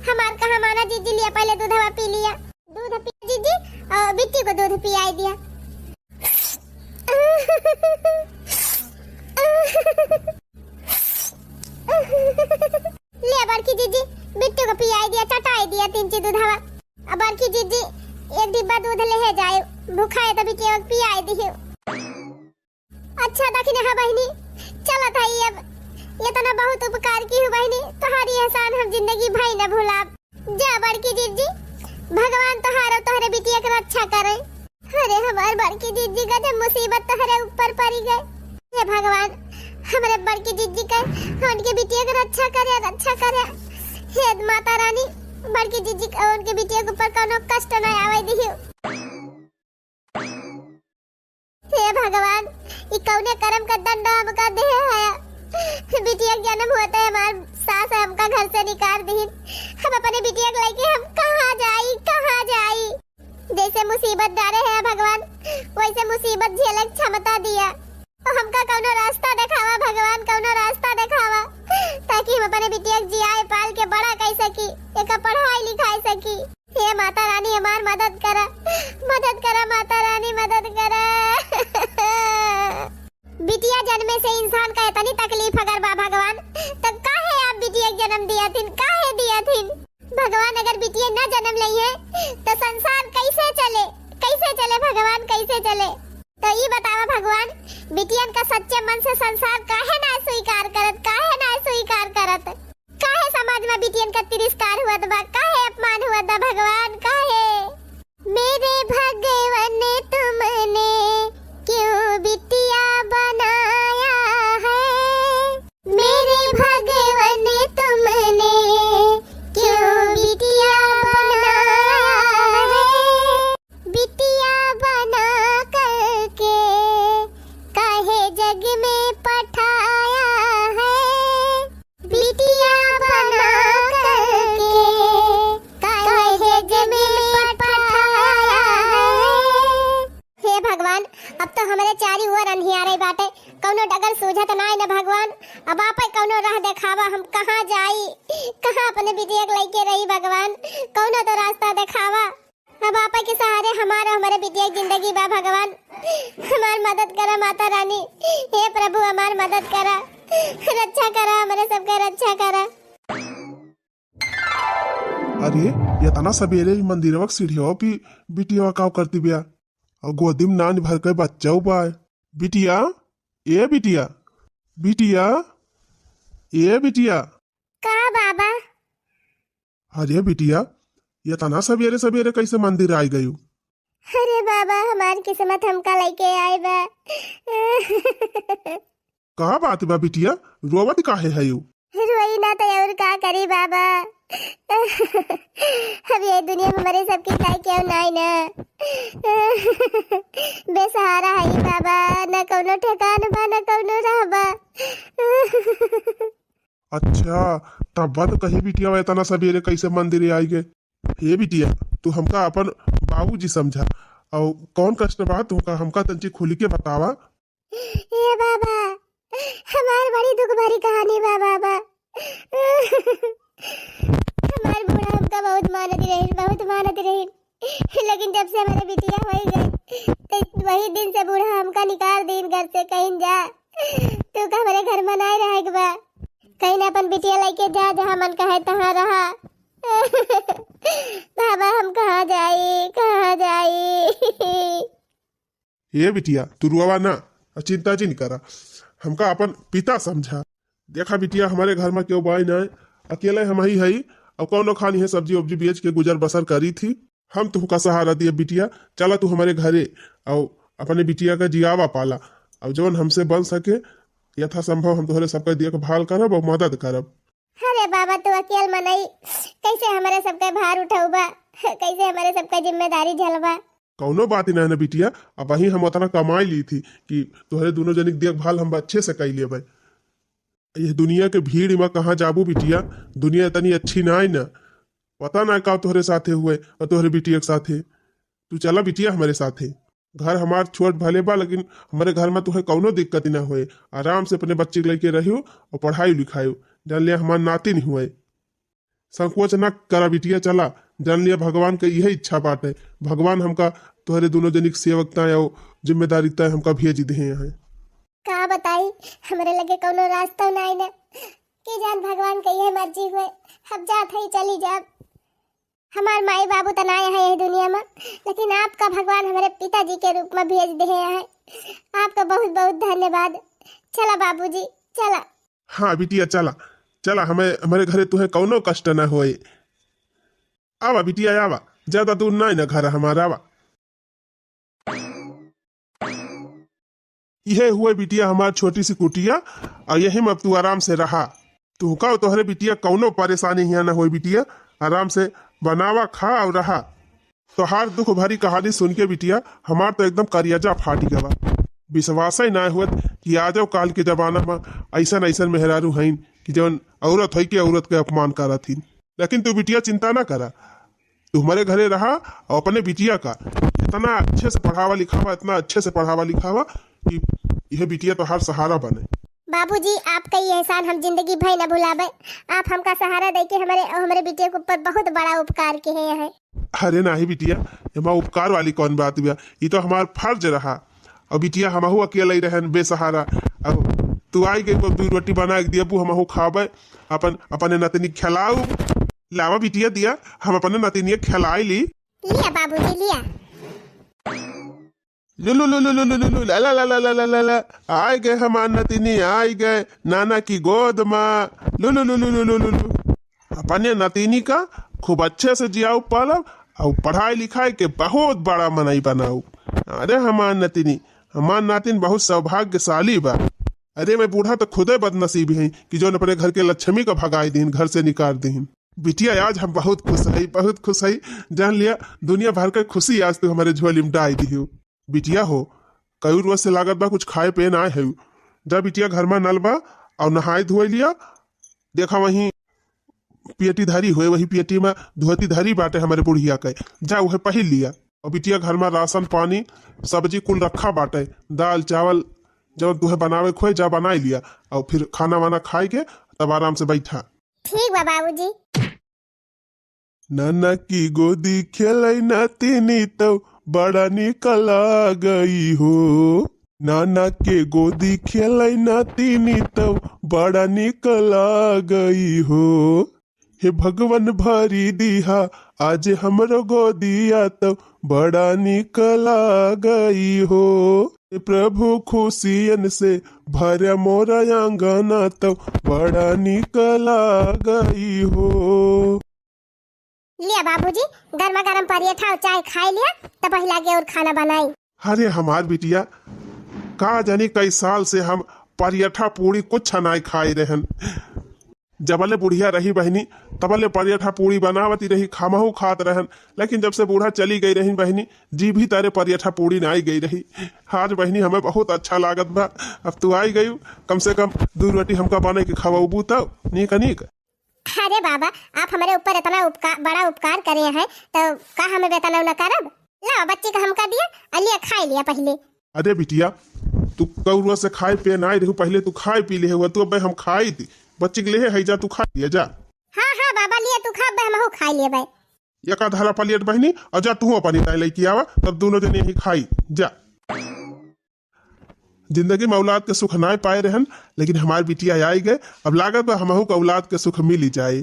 हमार कहाँ माना जिज्जी, लिया पहले दूधवा पी लिया। दूध पी जिज्जी, और बिट्टी को दूध पियाई दिया। ले बड़की जिज्जी, बिट्टू को पियाई दिया, चटाई दिया तीन ची दूधवा। अब बड़की जिज्जी एक डिब्बा दूध लेहे जाए, भूखा है तो बिटिया को पियाई दियो। अच्छा दखिना बहिनी, चलत हई अब, इतना बहुत उपकार की हो बहिनी, तोहारी एहसान हम जिंदगी भई न भुलाब। जा बड़की जिज्जी, भगवान तोहार और तोहरे बिटिया के रक्षा करे। अरे हमार बड़की जिज्जी, गजब मुसीबत तोहरे ऊपर पड़ी गए। हे भगवान, हमरे बड़की जिज्जी के, उनके बिटिया के रक्षा करे, रक्षा करे। हे माता रानी, बड़की जिज्जी के, उनके बिटिया के ऊपर कौनो कष्ट न आवे दिहियो। हे भगवान, ई कौने करम का दंड हमका देहे हया? बिटिया के जन्म होते हमार सास हमका घर से निकाल दिहिन। हम अपने बिटिया के लेके हम कहाँ जाई, कहाँ जाई? जैसे मुसीबत डारे है भगवान, वैसे मुसीबत झेले के क्षमता दिया। और हमका कौनो रास्ता देखावा भगवान, कौनो रास्ता देखावा, ताकि हम अपने बिटिया के जियाए पाल के बड़ा कर सकी, एका पढ़ाई लिखाई सकी। हे माता रानी, हमार मदद करा, मदद करा माता रानी, मदद करा। बिटिया जन्मे से इंसान का इतनी तकलीफ अगर बा भगवान, त काहे आप बिटिया के जन्म दिया थिन, काहे दिया थिन? भगवान अगर बिटिया न जन्म लई है, त संसार कैसे चले, कैसे चले भगवान, कैसे चले? त ई बतावा भगवान, बिटियन का सच्चे मन से संसार काहे ना स्वीकार करत, काहे ना स्वीकार करत? काहे समाज में बिटियन का तिरस्कार हुआ बा, काहे अपमान हुआ बा भगवान, काहे? मेरे भगवान, तुमने क्यों बिटिया बनाया है? मेरे भगवान, तुमने क्यों बिटिया बनाया है? बिटिया बना करके काहे जग में पठाया है? बिटिया बना करके काहे जग में पठाया है? हे भगवान, अब तो हमरे चारी ओर अंधियारे बाटे, कौनो डगर सूझत नाय न भगवान। अब आपे कौनो राह देखावा, हम कहाँ जाई, कहाँ अपने बिटिया के लइके रही भगवान, कौनो तो रास्ता देखावा। अब आपे के सहारे हमार, हमरे बिटिया के जिंदगी बा भगवान, हमार मदद करा माता रानी, हे प्रभु हमार मदद करा, रक्षा करा, हमरे सबके रक्षा करा। अरे, इतना सबेरे ई मंदिरवा के सीढ़िया पे बिटिया का करती बिया? और गोदी में नान भर के बच्चा बा। बिटिया, ए बिटिया, बिटिया, ए बिटिया। का बाबा? अरे बिटिया, इतना सबेरे सबेरे कैसे मंदिर आई गयू? अरे बाबा, हमार किस्मत हमका लइके आए बा। का बात बा बिटिया, रोवत काहे हयू? रोई ना त और का करी बाबा, अब ये दुनिया में हमरे सबके ताई केहू नाई ना। बेसहारा हई बाबा, न कौनो ठिकान बा, न कौनो राह बा। अच्छा, तब बात कही बिटिया, इतना सबेरे कैसे मंदिर आई गए? हे बिटिया, तू हमका अपन बाबूजी समझा, और कौन कष्ट बा तुमका, हमका तंची खुल के बतावा। ए बाबा, हमार बड़ी दुख भरी कहानी बा बाबा। हमार बूढ़ा हमका बहुत मानत रहिन, बहुत मानत रहिन, लेकिन जब से हमारे बिटिया होई गई, तो वही दिन से बूढ़ा हमका निकाल दीन घर से, कहीं जा, तू का हमारे घर में नाई रहे के बा, कहीं ना अपन बिटिया लेके जा, जहाँ मन कहे तहाँ रहा। बाबा, हम कहाँ जाई, कहाँ जाई? ए बिटिया, तू रुआवा ना, आ चिंता जिन करा, हमका अपन पिता समझा। देखा बिटिया, हमारे घर में केहू बाई नाय, अकेले हम ही हई, और कौनो खानी है सब्जी उब्जी बेच के गुजर बसर करी थी। हम तुहका सहारा दिए बिटिया, चला तू हमारे घरे, और अपने बिटिया का जियावा पाला, और जौन हमसे बन सके यथासंभव हम तोहरे सबका देखभाल करब और मदद करब। अरे बाबा, तू अकेल मनई, कैसे हमारे सबके भार उठौबा, कैसे हमारे सबके जिम्मेदारी झलबा? कौनो बात नहीं ना बिटिया, अबही हम उतना कमाई ली थी कि तोहरे दोनों जनी के देखभाल हम अच्छे से कई लेबै। ये दुनिया के भीड़ में कहाँ जाबू बिटिया, दुनिया इतनी अच्छी नाई ना, पता ना का तोहरे साथे हुए और तोहरे बिटिया के साथे। तू चला बिटिया हमारे साथे। घर हमार छोट भले बा, लेकिन हमारे घर में तुहे कौनो दिक्कत ना होए। आराम से अपने बच्ची के लेके रहियो और पढ़ाई लिखायो। जान लिया हमार नातिन हुए। संकोच ना करा बिटिया, चला। जान लिया भगवान के यही इच्छा बाटे। भगवान हमका तोहरे दोनों जनी के सेवकता और जिम्मेदारीता हमका भेज दिहे हैं। का बताई, हमरे लगे कौनो रास्ता नाई ना। के जान भगवान के यह मर्जी हुए। अब जात हई, चली जाब। हमार माई बाबू त नाय है यही दुनिया में, लेकिन आपका भगवान हमारे पिताजी के रूप में भेज दे हैं। आपका बहुत बहुत धन्यवाद। चला बाबूजी, चला। हाँ बिटिया, चला, चला, हमें, हमारे घरे तुहे कौनो कष्ट ना होए। आवा बिटिया, आवा, ज्यादा दूर नाई ना घर हमारा, आवा। इहे हुए बिटिया हमार छोटी सी कुटिया, और यही में अब तू आराम से रहा। तुहका और तोहरे बिटिया कौनो परेशानी हियाँ न होई बिटिया, आराम से बनावा, खा और रहा। तोहार दुख भरी कहानी सुन के बिटिया हमार तो एकदम करियाजा फाटी गवा। विश्वास ही ना होत कि आजो काल के जमाना में ऐसन ऐसन मेहरारू हईन कि जौन औरत होई के औरत के अपमान करत हिन। लेकिन तू बिटिया चिंता ना करा, तू हमारे घरे रहा और अपने बिटिया का इतना अच्छे से पढ़ावा लिखावा, इतना अच्छे से पढ़ावा लिखावा कि यह बिटिया तोहार सहारा बने। बाबूजी, आपका ये एहसान हम जिंदगी भर न भुलाबे। आप हमका सहारा देके हमारे, हमारे बिटिया के ऊपर बहुत बड़ा उपकार किहे हैं। अरे नाही बिटिया, एमा उपकार वाली कौन बात बा? ई तो हमार फर्ज रहा। और बिटिया, हमहू अकेले ही रहन बेसहारा। अब तू आई गई, दू रोटी बना के दियबू, हमहू खाबे, अपन, अपने नतनी खिलाऊ। लावा बिटिया दिया, हम अपने नतनिया खिलाई ली। लिया बाबूजी, लिया। लुलु लुलु लुलु लुलु ला ला ला ला ला ला ला ला। आय गए हमार नतिनी, आय गए नाना की गोद मा। लुलु लुलु लुलु लुलु। अपने नतिनी का खूब अच्छे से जियाऊ पालब और पढ़ाई लिखाई के बहुत बड़ा मनई बनाऊ। अरे हमार नतिनी, हमार नातिन बहुत सौभाग्यशाली बा। अरे मैं बूढ़ा तो खुदे बदनसीब हई कि जौन अपने घर के लक्ष्मी का भगाई दीन, घर से निकाल दीन। बिटिया, आज हम बहुत खुश हई, बहुत खुश हई। जान लिया, दुनिया भर के खुशी आज तू हमारे झोली में डाई दिहू। बिटिया हो, कई रोज से लागत बा कुछ खाए पिए ना है। जा बिटिया, घर में नल बा और नहाए धोए लिया। देखा वहीं पेटी धरी हुए, वही पेटी में धोती धरी बाटे हमारे बुढ़िया के, जा उहे पहिर लिया। और बिटिया, घर में राशन पानी सब्जी कुल रखा बाटे, दाल चावल जब तुहे बनावे खोए जा बनाई लिया, और फिर खाना वाना खाए के तब आराम से बैठा। ठीक बा बाबूजी। नाना की गोदी खेलै नातिनी तो बड़ा निक लागई हो। नाना के गोदी खेलै नातिनी तो बड़ा निक लागई हो। हे भगवान भरी दिहा आज हमरो गोदिया तो बड़ा निक लागई हो। हे प्रभु खुशियन से भर मोरा आंगना तो बड़ा निक लागई हो। लिया बाबूजी, गर्मा गर्म पराठा और चाय खाए लिया, तब वही लागे और खाना बनाई। अरे हमार बिटिया, का जानी कई साल से हम पराठा पूड़ी कुछ नाय खाए रहन। जबले बुढ़िया रही बहिनी, तबले पराठा पूड़ी बनावती रही, हमहू खात रहन। लेकिन जब से बूढ़ा चली गई रही बहिनी, जी भी तारे पराठा पूड़ी नाय गई रही। आज बहिनी हमें बहुत अच्छा लागत बा, अब तू आई गई, कम से कम दू रोटी हमका बने के खवाबू तो नीक नीक। अरे बाबा, आप हमारे ऊपर इतना उपका-, बड़ा उपकार करे हैं, तो का हमें बेतनौ न करब? लाओ, बच्ची का हमका दिया, और लिया, खाए लिया पहले। अरे बिटिया, तू कौरुआ से खाए पिए नाई रहू, पहिले तू खाए पी लिहे हुआ, तू अबे हम खाई दी। बच्ची के लेहे है, जा तू खाई लिया, जा। हाँ, हाँ बाबा, लिया तू खा, अबे हमहू खाई लेबे। एका धरा प्लेट बहिनी, और जा तू अपनी ताई लइके आवा, तब दोनों जने यही खाई, जा। जिंदगी में औलाद के सुख नाय पाए रहन, लेकिन हमार बिटिया आई गए। अब लागत बा हमहू के औलाद के सुख मिली जाए।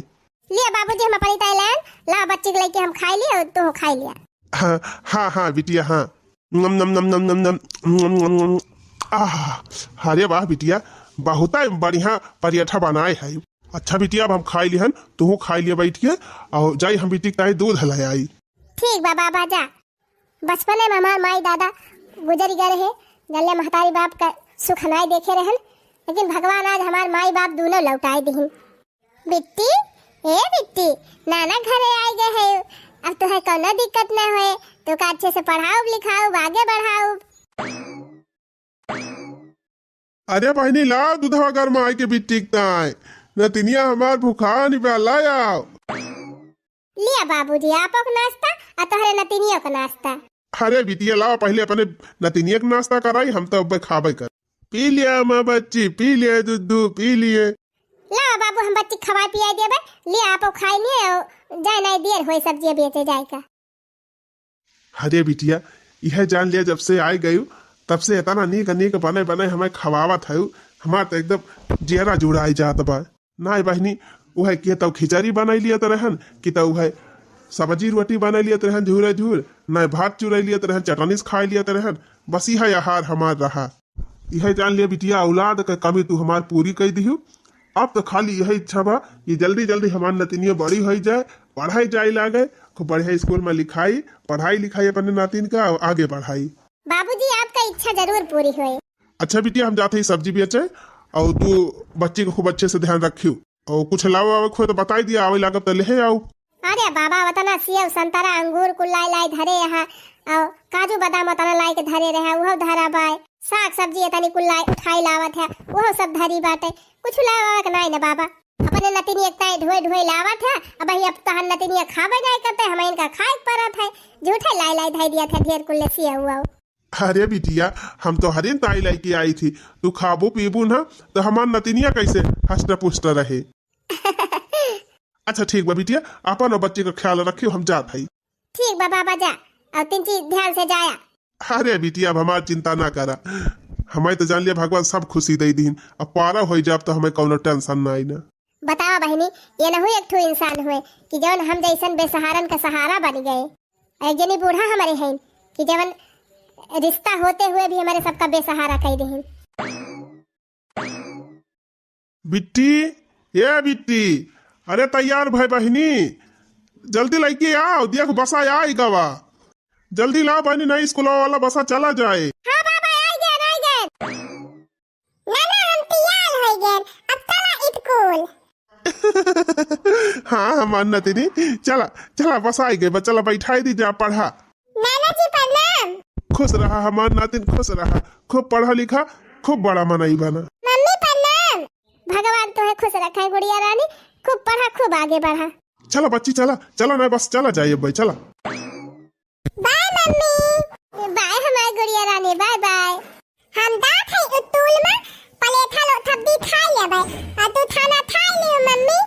लिया बाबूजी, हम अपनी ताई लायन, ला बच्ची के लइके हम खाई लिया और तू खाई लिया। हाँ, हाँ, हाँ बिटिया, हाँ। नम, नम, नम। आह, अरे वाह बिटिया, बहुत बढ़िया पराठा बनाए है। अच्छा बिटिया, अब हम खाई लिहन, तू खाई लिया बैठ के, और जाई हम बिटिया के ताई दूध ले आई। ठीक बा बाबा, जा। बचपने में हमार माई दादा गुजर गए रहे, जल्ले महतारी बाप का सुख नाई देखे रहन, लेकिन भगवान आज हमार माई बाप दोनों लौटाए दिहिन। बिट्टी, ए बिट्टी, नाना घरे आए गए है, अब तुहे कौनो दिक्कत ना होए, तो का अच्छे से पढ़ाउब लिखाउब आगे बढ़ाउब। अरे बहिनी, लाओ दूधवा गरमाई के बिट्टी के ताई, नतिनिया हमार भुखान बा, लाओ। लिया बाबूजी, आपो के नाश्ता आ तोहरे नतिनियो के नाश्ता। अरे बिटिया, लाओ पहिले अपने नतिनिया के नाश्ता कराई, हम तो अब्बे खाबे कर। पी लिया माँ बच्ची, पी लिए दूध, पी लिए। लाओ बाबू, हम बच्ची खवाए पियाई देबे, लिया आपो खाई लिए, जाए नहीं देर होई सब्जी बेचे जाए का। अरे बिटिया, यह जान लिया, जब से आए गयू, तब से इतना नीक नीक बने बने हमें खवावत है। हमार तो एकदम जियरा जुड़ाई जात बा। नाय बहिनी, उहे के तौ खिचड़ी बनाई लियत रहन, कि तौ उहे सब्जी रोटी बनाई लियत रहन झूरे झूर, नाय भात चुराई लियत रहन, चटनी से खाई लियत रहन। बस यह आहार हमार रहा। यह जान लिया बिटिया, औलाद के कमी तू हमार पूरी कई दिहू। अब तो खाली यही इच्छा बा कि जल्दी जल्दी हमार नतिनिया बड़ी होई जाए, पढ़ाई जाए लागे, खूब बढ़िया स्कूल में लिखाई, पढ़ाई लिखाई अपने नातिन का और आगे बढ़ाई। बाबूजी, आपका इच्छा जरूर पूरी होए। अच्छा बिटिया, हम जाते ही सब्जी बेचे, और तू बच्ची को खूब अच्छे से ध्यान रखियो, और कुछ लावा आवे को तो बताई दिया, आवे लागत तो लेहे आओ। अरे बाबा, वतना सेव, संतरा, अंगूर कुल लाई लाई धरे यहाँ, और काजू बादाम वतना लाई के धरे रहे, उहो धरा बाय। साग सब्जी एतनी कुल लाई उठाई लावत है, उहो सब धरी बाटे। कुछ लावा के नाई न बाबा, अपने नतिनी एक ताई ढोए ढोए लावत है। अब ही अब तहन नतिनिया खाबे नाई करते, हम इनका खाए के परत है। झूठे लाई लाई धई दिया था ढेर कुल ले सेव उहो। अरे बिटिया, हम तो हरिन ताई लइके आई थी, तू खाबू पीबू ना तो हमार नतिनिया कैसे हष्ट पुष्ट रहे। अच्छा ठीक बा बिटिया, अपन और बच्ची का ख्याल रखियो, हम जात हई। ठीक बा बाबा, जा, और तीन चीज ध्यान से जाया। अरे बिटिया, अब हमार चिंता ना करा, हमें तो जान लिया भगवान सब खुशी दे दीन, अब पारा हो जाब तो हमें कौनो टेंशन ना आई ना। बतावा बहिनी, ये नहु एक ठो इंसान हुए कि जौन हम जैसन बेसहारन का सहारा बन गए। एक जनी बूढ़ा हमारे हैं कि जवन रिश्ता होते हुए भी हमारे सबका बेसहारा कई देहिन। बिट्टी, ए बिट्टी, अरे तैयार भय बहिनी, जल्दी लइके आओ, देख बसा आई गवा। जल्दी लाओ बहिनी, नहीं स्कूल वाला बसा चला जाए। हाँ बाबा, आई गए, आई गए। नाना, हम तैयार हो गए, अब चला स्कूल। हाँ हमार नातिनी, चला चला, बस आई गए, बस चला, बैठाई दी जा, पढ़ा। नाना जी प्रणाम। खुश रहा हमार नातिन, खुश रहा, खूब पढ़ा लिखा, खूब बड़ा मनई बना। मम्मी प्रणाम। भगवान तोहे खुश रखे गुड़िया रानी, खूब पढ़ा, खूब आगे बढ़ा। चला बच्ची, चला चला ना, बस चला जाइए भाई, चला। बाय मम्मी, बाय हमार गुड़िया रानी, बाय बाय। हम जात हई उतूल में पलेठा लोथब्बी खाई लेबै, आ तू थाना खाई लियो मम्मी।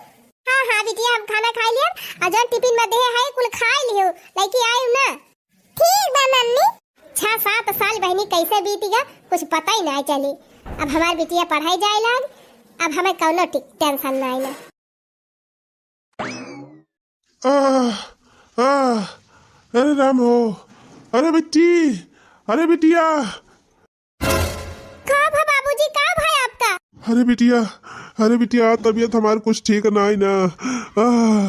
हाँ हाँ बिटिया, हम खाना खाई लियो, आ जौन टिफिन में देहे है कुल खाई लियो, लइके आयु ना। ठीक बा मम्मी। छह सात साल बहिनी कैसे बीत गया, कुछ पता ही ना चली। अब हमार बिटिया पढ़ाई जाए लाग, अब हमें कौनो टे-, टेंशन ना आई ना। आह, आह, अरे राम हो, अरे बिट्टी, अरे बिटिया। का भा बाबूजी, का भा आपका? अरे बिटिया, अरे बिटिया, तबीयत हमार कुछ ठीक नाई ना। आह,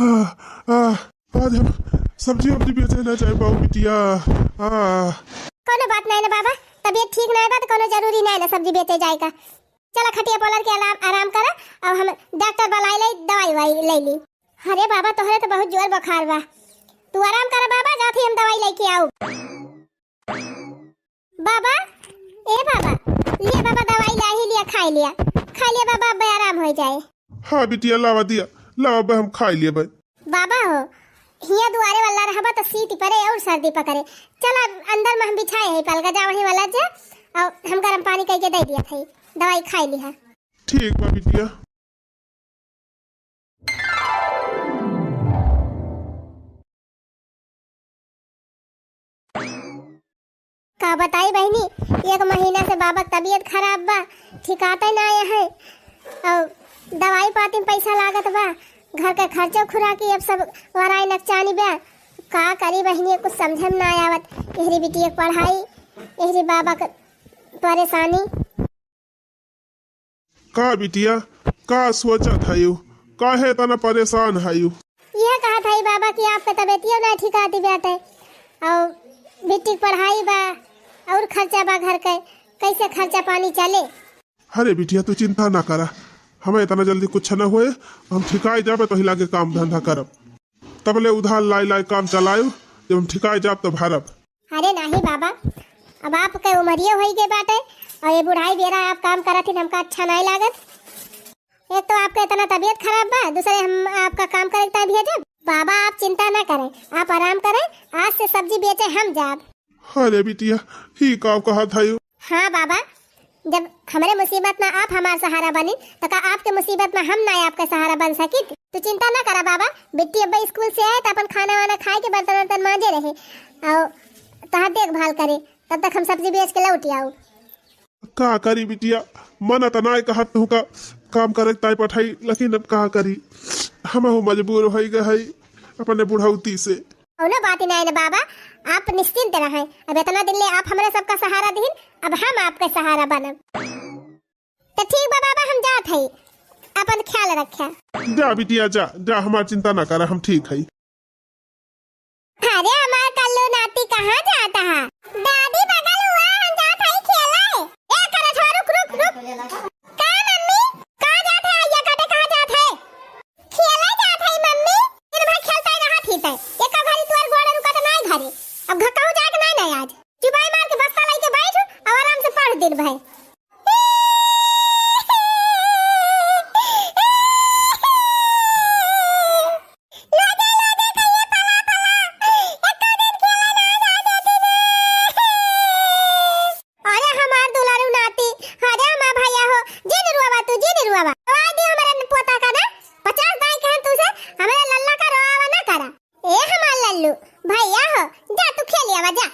आह, आह, आज हम सब्जी वब्जी बेचे ना जाए पाऊ बिटिया। आह। कोनो बात नहीं ना बाबा, तबीयत ठीक नाई बा तो कोनो जरूरी नहीं ना सब्जी बेचे जाए का। चला खटिया पलर के आराम, आराम करा, अब हम डॉक्टर बुलाई ले, दवाई ववाई ले ली। अरे बाबा, तोहरे तो बहुत जोर बुखार बा, तू आराम करा बाबा, जात ही हम दवाई लेके आऊ। बाबा, ए बाबा, लिया बाबा दवाई ला ही लिया, खाई लिया, खाई लिया बाबा, अब आराम हो जाए। हाँ बिटिया, लावा दिया, लावा बा, हम खाई लिया भाई। बाबा हो, हिया दुआरे वाला रहबा तो सीत परे और सर्दी पकड़े। चला अंदर में हम बिछाए है पलगा, जा वहीं वाला जा, अउ हम गरम पानी कइके दइ दिया थई, दवाई खाइ लिहा। ठीक बा बिटिया। का बताई बहिनी, एक महीना से बाबा के तबियत खराब बा, ठिकाते नाहीं है। अउ दवाई पाती में पैसा लागत बा, घर के खर्चो खुराकी अब सब वराई नकचानी बा। का करी बहिनी, कुछ समझे में नाहीं आवत। एहरी बिटिया के पढ़ाई, एहरी बाबा के परेशानी। का बिटिया, का सोचत हयू? काहे इतना परेशान हयू? यह कहत हई बाबा कि आपके तबियतियो ना ठिकाती बाटे, अउ बिट्टी के पढ़ाई बा, अउर खर्चा बा घर के, कैसे खर्चा पानी चले? अरे बिटिया, तू चिंता ना करा, हमें इतना जल्दी कुछ न होए, हम ठिकाई जाबे तो हिला के काम धंधा करब। तबले उधार लाई लाई काम चलायु, जब हम ठिकाए जाब तो भरब। अरे नाहीं बाबा, अब आपके उमरियो होई गए बाटे, अउर ये बुढ़ाई बेरा आप काम करत ही, हमका अच्छा नाहीं लागत। एक तो आपके इतना तबियत खराब बा, दूसरे हम आपका काम करे के ताईं भेजब। बाबा आप चिंता ना करें, आप आराम करें, आज से सब्जी बेचे हम जाब। अरे बिटिया, ही का कहत हयू? हाँ बाबा, जब हमरे मुसीबत में आप हमार सहारा बनी, तो का आपके मुसीबत में हम ना आपके सहारा बन सकित? तू चिंता ना करा बाबा, बिट्टी अब्बा स्कूल से आए तो अपन खाना वाना खाए के बर्तन वर्तन मांजे रहे अउर तहार देखभाल करे, तब तक हम सब्जी बेच के लौट आऊ। का करी बिटिया, मन त नाय कहत तुहका काम करे ताई पठाई, लेकिन अब का करी, हमहू मजबूर होई गए हई अपने बुढ़ौती से। कौनो बात नाय न बाबा, आप निश्चिंत रहें। अब इतना दिन ले आप हमरे सबका सहारा दिहिन, अब हम आपके सहारा बनब। तो ठीक बा बाबा, हम जात हई, अपन ख्याल रख्या। जा बिटिया जा, जा, हमार चिंता ना करा, हम ठीक हई। अरे हमार कल्लू नाती कहाँ जात हा? दादी बगल हुआ, हम जात हई खेले। ए करे छो, रुक, रुक, रुक। का मम्मी? कहाँ जात है? आइया काटे कहाँ जात है? खेले जात है मम्मी। दिन भर खेलते रहत ही ते। एक घड़ी तुअर गोड़ रुकत नाय घरे। अब घर कहूँ जाए के नाय ना आज। चुपाई मार के बस्ता लेके बैठ और आराम से पढ़ दिन भर। अरे हमार दुलारू नाती, अरे हमार भैया हो, जिन रुआवा तू, जिन रुआवा। रोवा दे हमारे पोता का ना, पचास दाई कहन तू से, हमारे लल्ला का रोवा ना करा। ए हमार लल्लू, भैया हो, जा तू खेल आवा, जा।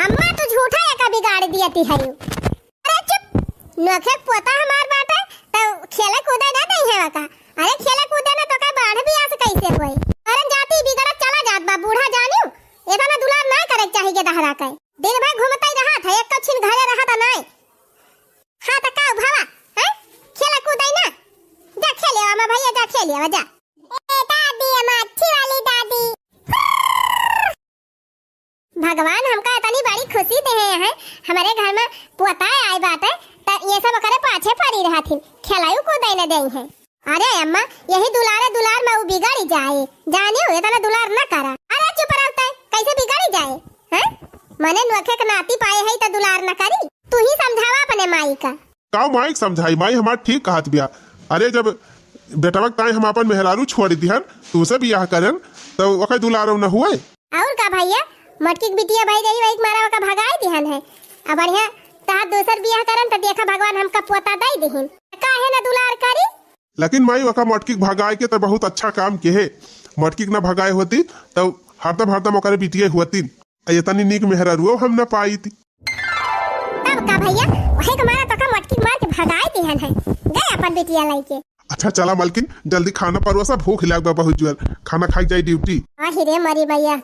अम्मा तू झूठा एका बिगाड़ दिया ती हरियो। अरे चुप, नोखे पोता हमार बाटे, तो खेले कूदे ना दई है का? अरे खेले कूदे ना तो का बाढ़ भी आस कैसे होई? अरे जाती बिगड़त चला जात बा, बूढ़ा जानियो, इतना दुलार ना करे के चाही के दहरा के। दिन भर घूमत ही रहत है, एक छिन घरे रहत नाय। हाँ त का भवा, हैं? खेला कूदे ना, जा खेले आवा, हमार भैया जा खेले आवा, जा। ए दादी, हमार अच्छी वाली दादी। भगवान हमका इतनी बड़ी खुशी देहे हैं, हमारे घर में पोता आए बाटे, त ये सब ओकरे पाछे पड़ी रहथिन, खेलायु कूदे न देई हैं। अरे अम्मा, यही दुलारे दुलार में उ बिगड़ी जाए, जानियो, इतना दुलार न करा। अरे चुप रह तै, कैसे बिगड़ी जाए, हैं? मने नोखे के नाती पाए है त दुलार न करी, तू ही समझावा अपने माई का। का माई के समझाई, माई हमार ठीक कहत बिया। अरे जब बेटवा के ताई हम अपन मेहरारू छोड़ दिहन, तू से बियाह करन, तो ओकर दुलारो न हुए। और का भैया, मोटकी के बिटिया भाई रही, वही के मारा ओका भगाई दिहन है। अब बढ़िया तहार दूसर बियाह करन त देखा भगवान हमका पोता दई दिहिन। काहे ना दुलार करी? लेकिन माई ओका मोटकी के भगाए के त बहुत अच्छा काम के है। मोटकी के ना भगाए होती त हरदम हरदम ओकरे बिटिये होती। आ ये तनी नीक मेहरारुओ हम ना पाई थी। तब का भैया, वही के मारा तो का मोटकी मार के भगाई दिहन है। गए अपन बिटिया लेके। अच्छा चला मलकिन, जल्दी खाना परोसा, भूख लाग बा बहुत जोर, खाना खाई जाई ड्यूटी। आही रे मरी भैया,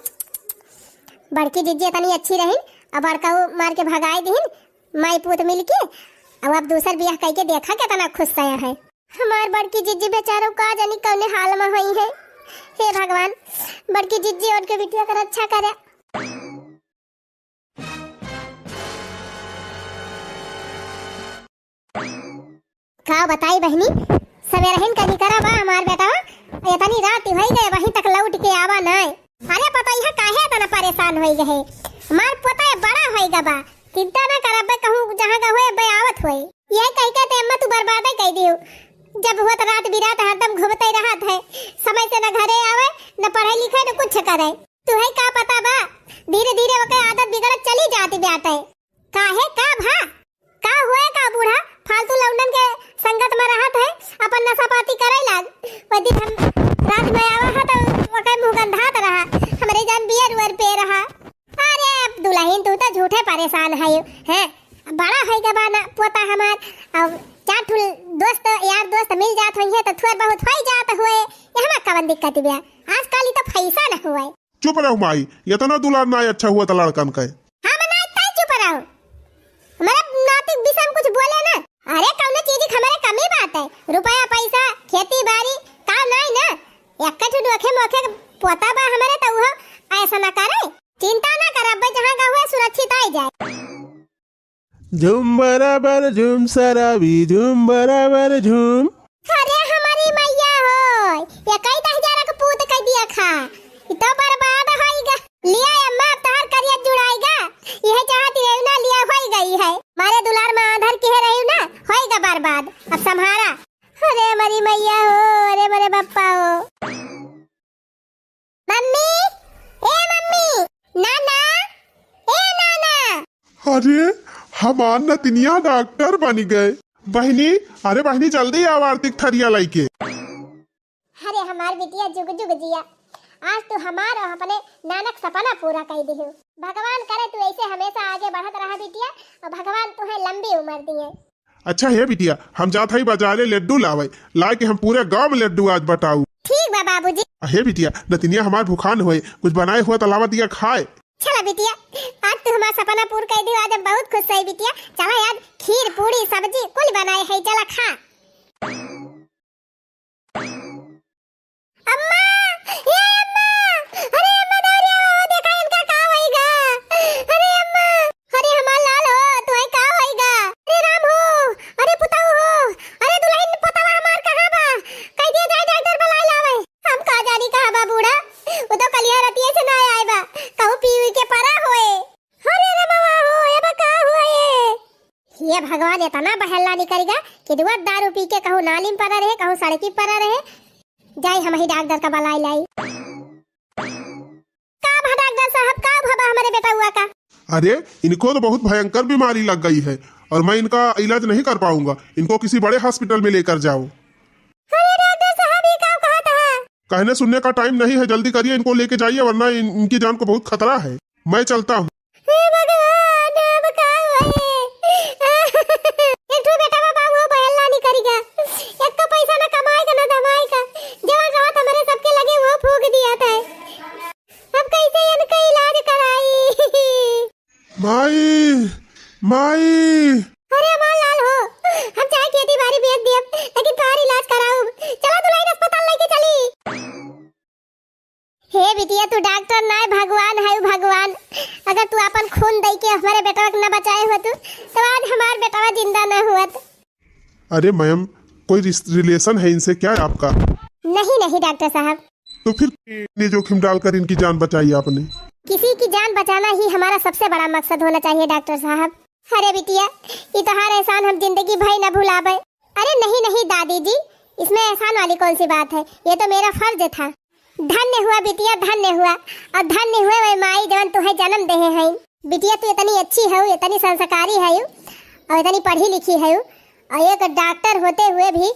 बड़की जिज्जी इतनी अच्छी रहिन, अब बड़का वो मार के भगाई दिहिन, माई पूत मिल के। अब, अब दूसर बियाह कई के देखा कितना खुश सया है। हमार बड़की जिज्जी बेचारो का जानी कौने हाल में होई है। हे भगवान, बड़की जिज्जी और के बिटिया का रक्षा करे। का बताई बहिनी, सवेरहिन का निकरा बा हमार बेटवा, इतनी रात होई गए, वहीं तक लौट के आवा नाय। अरे पतोहिया काहे इतना परेशान होई गए? हमार पोता बड़ा होई गा बा, चिंता ना कर, अबे कहूँ जहाँ का होए, अबे आवत होए। ये कह के ते अम्मा तू बर्बादे कह दियो। जब होत रात बिरात हरदम घूमते रहत है, समय से न घरे आवे, न पढ़े लिखे, न कुछ करे। तुहे का पता बा, धीरे धीरे ओके आदत बिगड़त चली जाती बाटे। काहे का भा? का हुए का बूढ़ा, फालतू लौंडन के संगत में रहत है, अपन नशा पाती करे लाग। वो दिन हम रात में आवा हा तो ओकर मुंह गंधात रहा, हमरे जान बियर उअर पे रहा। अरे अब दुल्हन तू तो झूठे परेशान है, हैं? बड़ा है गबाना पोता हमार, अब चार ठुल दोस्त यार दोस्त मिल जात होइहे तो थोड़ बहुत होई जात हुए, यहाँ कवन दिक्कत बिया? आजकल ई तो पैसा न हुए। चुप रहो माई, इतना दुलार ना अच्छा हुआ था लड़कन का। हम ना इतना चुप रहो, हमारे नाती विषय में कुछ बोले ना। अरे कौनो चीज की हमारे कमी बात है, रुपया पैसा खेती बाड़ी का नहीं ना, एक ठो डोखे मोखे पोता बा हमारे तो वो ऐसा ना करे। चिंता ना कर, अब जहाँ का हुआ सुरक्षित आई जाए। झूम बराबर झूम शराबी, झूम बराबर झूम। अरे हमारी मैया हो, ये कई दस हजार का पूत कह दिया खा, ये तो बर्बाद होइगा। लिया अम्मा, अब तहार करिया जुड़ाएगा, यह चाहती है ना, लिया होई गई है। मारे दुलार में आधर किहे रही ना, होइगा बर्बाद, अब संभारा। अरे हमारी मैया हो, अरे मेरे बप्पा हो। मम्मी, ए मम्मी, नाना, ए नाना। अरे, हमार नतिनिया डॉक्टर बनी गए। बहिनी, अरे बहिनी, जल्दी आव आरती क थरिया लइके। अरे हमार बिटिया जुग जुग जिया, आज तू हमार और अपने नानक सपना पूरा कई दिहु। भगवान करे तू ऐसे हमेशा आगे बढ़त रहा बिटिया, और भगवान तुहे लंबी उम्र दिए। अच्छा हे बिटिया, हम जात हई बाजारे लड्डू लावे, लाए के हम पूरे गांव में लड्डू आज बटाऊ। ठीक बा बाबूजी। आ हे बिटिया, नतिनिया हमार भुखान होए, कुछ बनाए हुआ तो लावा दिया खाए। चला बिटिया, आज तू हमार सपना पूर कर दियो, आज हम बहुत खुश हई बिटिया। चला आज खीर पूड़ी सब्जी कुल बनाए हई, चला खा। अम्मा, ए अम्मा, अरे अम्मा दौरिया हो, देखा इनका का होइगा। अरे अम्मा, अरे हमार लाल हो, तुहे का होइगा। अरे राम हो, अरे पुताऊ हो, अरे दुल्हन पुतावा हमार कहाँ बा? कह दिया जाए डॉक्टर बुलाए लावे। हम का जानी कहाँ बा बूढ़ा, वो तो कलिया रतिये से ना आए बा, कहूँ पीवी के परा होए। अरे रमवा हो, ए बा का हुआ ये? हे भगवान, इतना बहल्ला निकल गया कि दुआ दारू पी के कहूँ नाली में पड़ा रहे, कहूँ सड़की पड़ा रहे। जाई हम ही डॉक्टर का बुलाई लाई। का भा डॉक्टर साहब, का भा बा हमारे बेटा हुआ का? अरे, इनको तो बहुत भयंकर बीमारी लग गई है और मैं इनका इलाज नहीं कर पाऊंगा। इनको किसी बड़े हॉस्पिटल में लेकर जाओ। अरे डॉक्टर साहब, ये का कहत है? कहने सुनने का टाइम नहीं है, जल्दी करिए, इनको लेके जाइए, वरना इन, इनकी जान को बहुत खतरा है। मैं चलता हूँ। हे भगवान, अब का होए? एक ठो बेटा बा, बाबू, बहल्ला निकल गया। एक तो पैसा ना कमाए का, ना धमाए का। जवन रहत हमारे सबके लगे, वो फूंक दिया था। अब कैसे इनका इलाज कराई? माई, माई। अरे हमार लाल हो, हम चाहे खेती बाड़ी बेच दियब, लेकिन तोहार इलाज कराउब। चला दुल्हन अस्पताल लेके चली। हे बिटिया, तू डॉक्टर नाय, भगवान है भगवान। अगर तू अपन खून दई के हमारे बेटवा के न बचाए होतू, तो आज हमार बेटवा जिंदा न हुअत। अरे मैम, कोई रिस-, रिलेशन है इनसे क्या आपका? नहीं, नहीं डॉक्टर साहब। तो फिर इतने जोखिम डालकर इनकी जान बचाई आपने? किसी की जान बचाना ही हमारा सबसे बड़ा मकसद होना चाहिए डॉक्टर साहब। अरे बिटिया, ये तोहार एहसान हम जिंदगी भर न भुलावे। अरे नहीं, नहीं दादी जी, इसमें एहसान वाली कौन सी बात है, ये तो मेरा फर्ज था। धन्य हुआ बिटिया, धन्य हुआ, और धन्य हुए वे माई जवन तुहे जन्म देहे हैं। बिटिया तू इतनी अच्छी हऊ, इतनी संस्कारी हऊ, और इतनी पढ़ी लिखी हऊ, और एक डॉक्टर होते हुए भी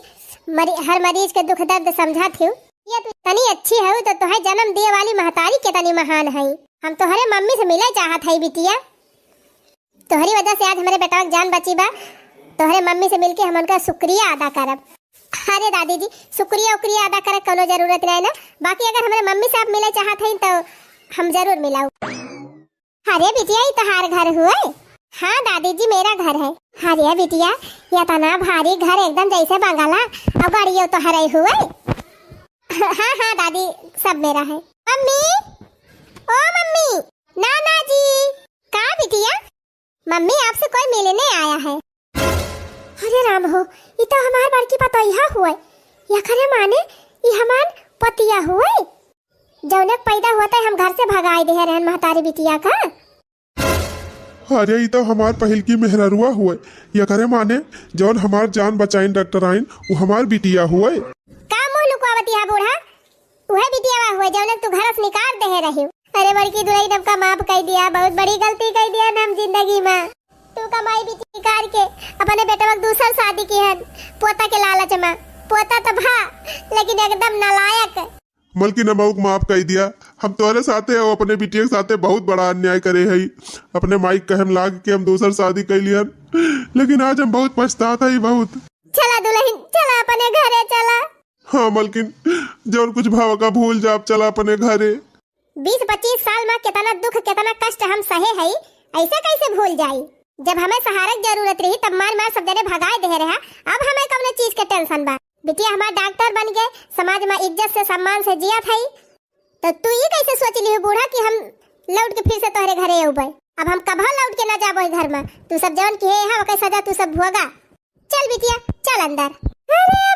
मरी-, हर मरीज के दुख दर्द समझत हऊ। बिटिया तू इतनी अच्छी हऊ तो तुहे जन्म दिए वाली महतारी कितनी महान है। हम तोहरे मम्मी से मिले चाहत हई बिटिया। तोहरी वजह से आज हमरे बेटवा के जान बची बा। तोहरे मम्मी से मिलके हम उनका शुक्रिया अदा करब। अरे दादी जी, शुक्रिया उक्रिया अदा करे कौनो जरूरत नहीं ना। बाकी अगर हमरे मम्मी से आप मिले चाहत हईं तो हम जरूर मिलाऊ। अरे बिटिया, ई तोहार घर हुए? हाँ दादी जी, मेरा घर है। अरे बिटिया, ये इतना भारी घर एकदम जैसे बंगला, और गाड़ियों तोहरे हुए? हाँ हाँ दादी, सब मेरा है। मम्मी, ओ मम्मी, नाना जी। का बिटिया? मम्मी, आपसे कोई मिलने आया है। अरे राम हो, ई तो हमार बड़की पतोहिया हुए। यकरे माने ई हमार पतिया हुए। जौने पैदा हुआ था हम घर से भगाए दे रहन महतारी बिटिया का। अरे ई तो हमार पहिल की मेहररुआ हुए। यकरे माने जौन हमार जान बचाइन डॉक्टर आइन, वो हमार बिटिया हुए। का मुंह लुकवावती है बूढ़ा? उहे बिटियावा हुए जौने तू घर से निकाल देहे रही। अरे बड़की दुल्हन, हमका माफ कर दिया, बहुत बड़ी गलती कर दिया ना हम जिंदगी में। तू कमाई बिटिया करके अपने बेटवा के दूसर शादी किहन, पोता के लालच मा। पोता तो भा, लेकिन एकदम नालायक। मलकिन, हम ओक माफ कइ दिया। हम तोहरे साथे अउ अपने बिटिया के साथे बहुत बड़ा अन्याय करे हई। अपने माई के कहे मा लाग के हम दूसर शादी कइ लिहन, लेकिन आज हम बहुत पछतात हई, बहुत। चला दुलहिन, चला अपने घरे चला। हाँ मलकिन, जउन कुछ भवा का भूल जा, अब चला अपने घरे। बीस पच्चीस साल मा केतना दुख, केतना कष्ट हम सहे हई, अइसे कइसे भूल जाई? जब हमें सहारे के जरूरत रही, तब मार मार सब जने भगाए देहे रहा। अब हमें कउनो चीज के tension बा? बिटिया हमार डॉक्टर बन के समाज मा इज्जत से, सम्मान से जियत हई, तो तू ई कइसे सोच लिहू बूढ़ा कि हम लौट के फिर से तोहरे घरे अउबे? अब हम कबहूँ लौट के ना जाबो ई घर मा। तू सब जउन किहे हया, ओके सजा तू सब भोगा। चल बिटिया, चल अंदर। अरे